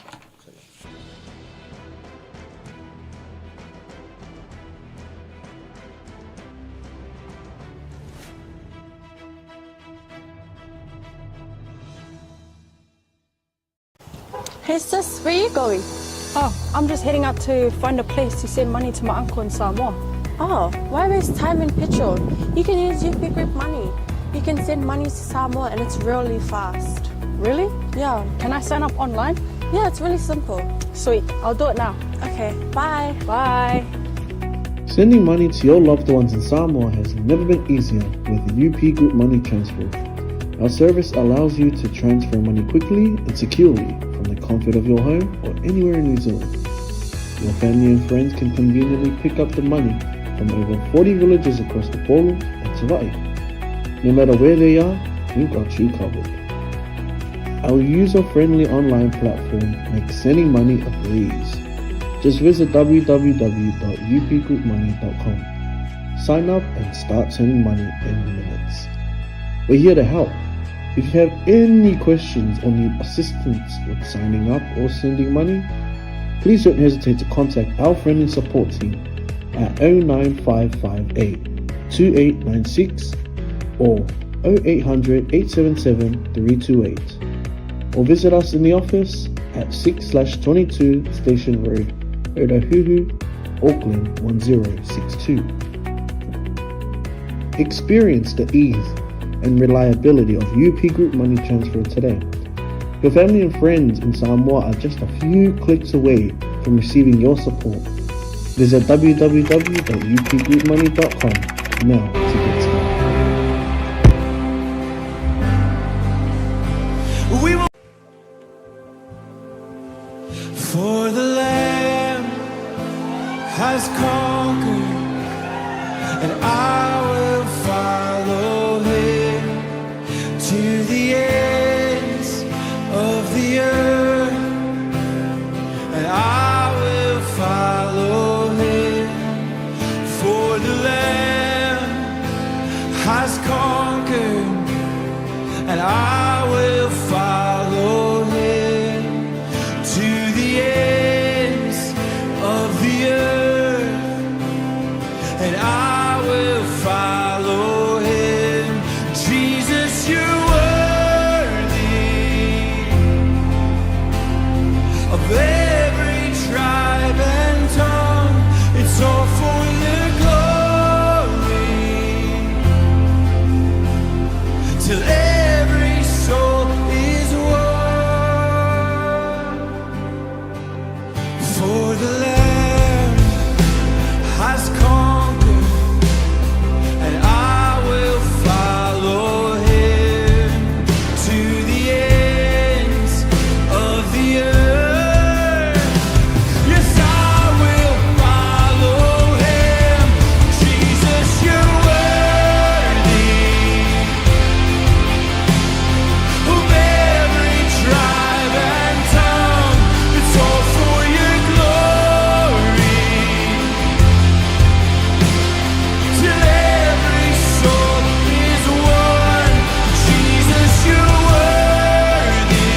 Speaker 3: Hey sis, where are you going?
Speaker 4: Oh, I'm just heading out to find a place to send money to my uncle in Samoa.
Speaker 3: Oh, why waste time and petrol? You can use UP Group Money. You can send money to Samoa and it's really fast.
Speaker 4: Really?
Speaker 3: Yeah.
Speaker 4: Can I sign up online?
Speaker 3: Yeah, it's really simple.
Speaker 4: Sweet, I'll do it now.
Speaker 3: Okay, bye.
Speaker 4: Bye.
Speaker 5: Sending money to your loved ones in Samoa has never been easier with UP Group Money Transfer. Our service allows you to transfer money quickly and securely from the comfort of your home or anywhere in New Zealand. Your family and friends can conveniently pick up the money from over 40 villages across Upolu and Savai'i. No matter where they are, we've got you covered. Our user-friendly online platform makes sending money a breeze. Just visit www.upgroupmoney.com. Sign up and start sending money in minutes. We're here to help. If you have any questions or need assistance with signing up or sending money, please don't hesitate to contact our friendly support team at 09558 2896 or 0800 877 328 or visit us in the office at 6/22 Station Road, Otahuhu, Auckland 1062. Experience the ease and reliability of UP Group Money Transfer today. Your family and friends in Samoa are just a few clicks away from receiving your support. Visit www.upgroupmoney.com now to get started.
Speaker 6: We will. For the Lamb has conquered, and I will follow him to the ends of the earth, and I will follow him. For the Lamb has conquered, and I will follow him to the ends of the earth, and I will follow him. Jesus, you're worthy of every tribe and tongue. It's all for your glory. Till every soul is one. For the Lamb has conquered, and I will follow him to the ends of the earth. Yes, I will follow him. Jesus, you're worthy of every tribe and tongue. It's all for your glory. Till every soul is one. Jesus, you're worthy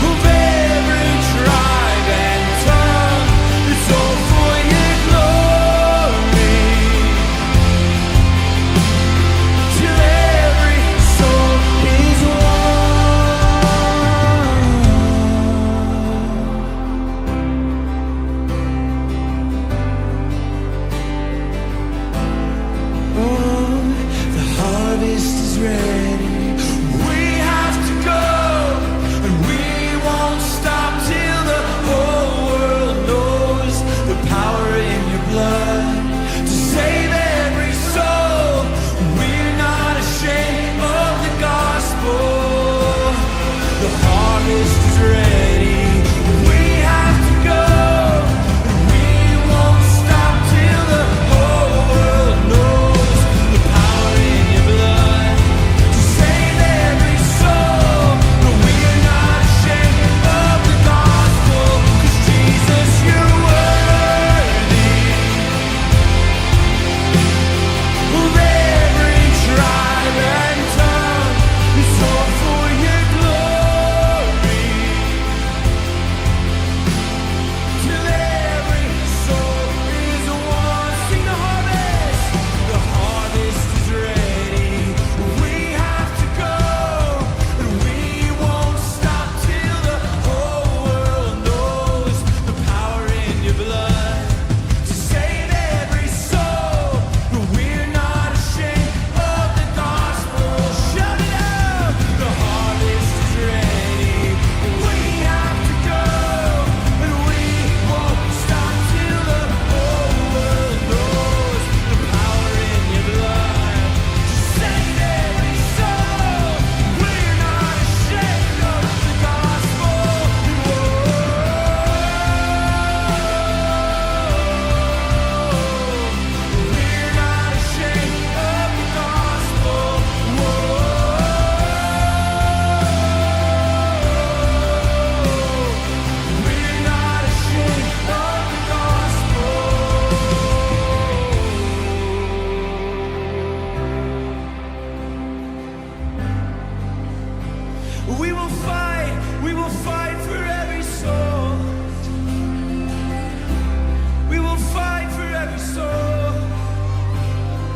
Speaker 6: of every tribe and tongue. It's all for your glory. Till every soul is one. Oh, the harvest is ready. We have to go, and we won't stop till the whole world knows the power in your blood to save every soul. We're not ashamed of the gospel. The harvest is ready. We have to go, and we won't stop till the whole world knows the power in your blood to save.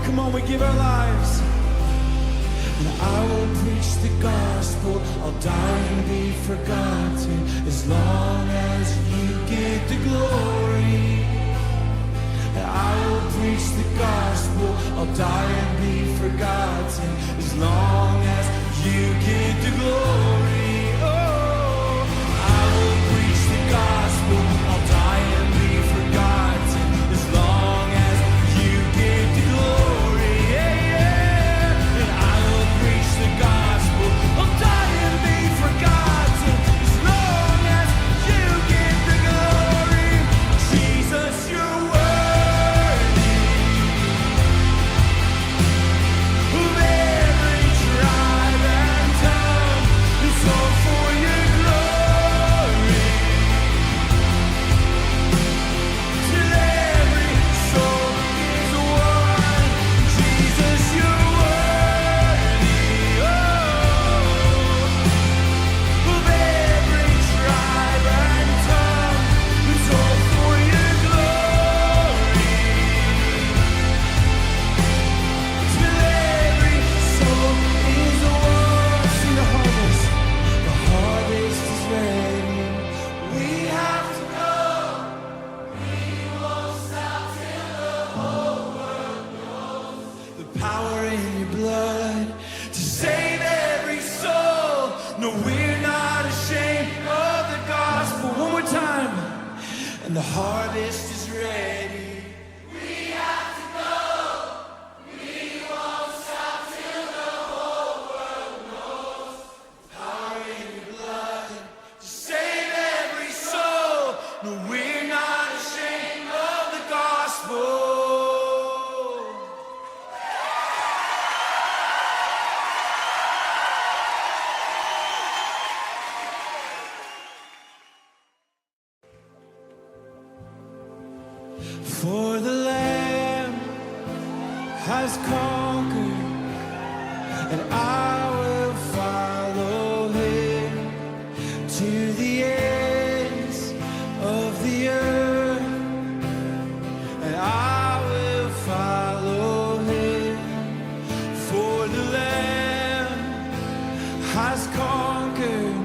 Speaker 6: Come on, we give our lives. And I will preach the gospel. I'll die and be forgotten as long as you get the glory. And I will preach the gospel. I'll die and be forgotten as long as you get the glory. Oh, I will preach the gospel. I'll die and be forgotten as long as you get the glory. Yeah, yeah. And I will preach the gospel. I'll die and be forgotten as long as you get the glory. Jesus, you're worthy of every tribe and tongue. It's all for your glory. Till every soul is one. Jesus, you're worthy. Oh, of every tribe and tongue. It's all for your glory. Till every soul is one. See the harvest. The harvest is ready. We have to go. We won't stop till the whole world knows the power in your blood to save every soul. No, we're not ashamed of the gospel. One more time. And the harvest is ready. We have to go. We won't stop till the whole world knows. Power in your blood to save every soul. No, we're not ashamed of the gospel. For the Lamb has conquered, and I will follow him to the ends of the earth, and I will follow him. For the Lamb has conquered,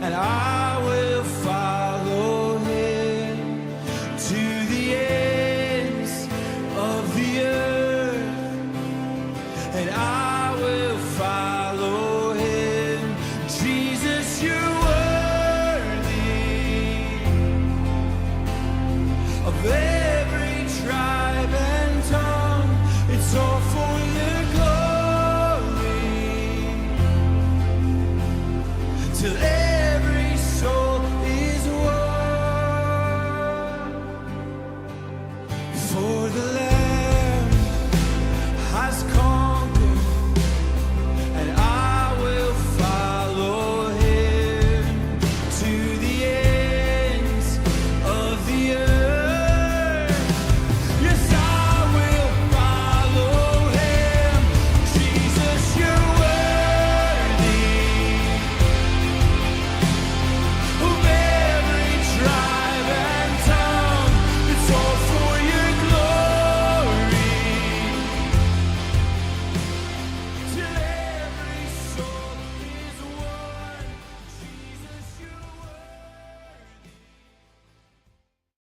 Speaker 6: and I will follow him to the ends of the earth, and I will follow him. Jesus, you're worthy of every tribe and tongue. It's all for your glory. Till every soul is one. For the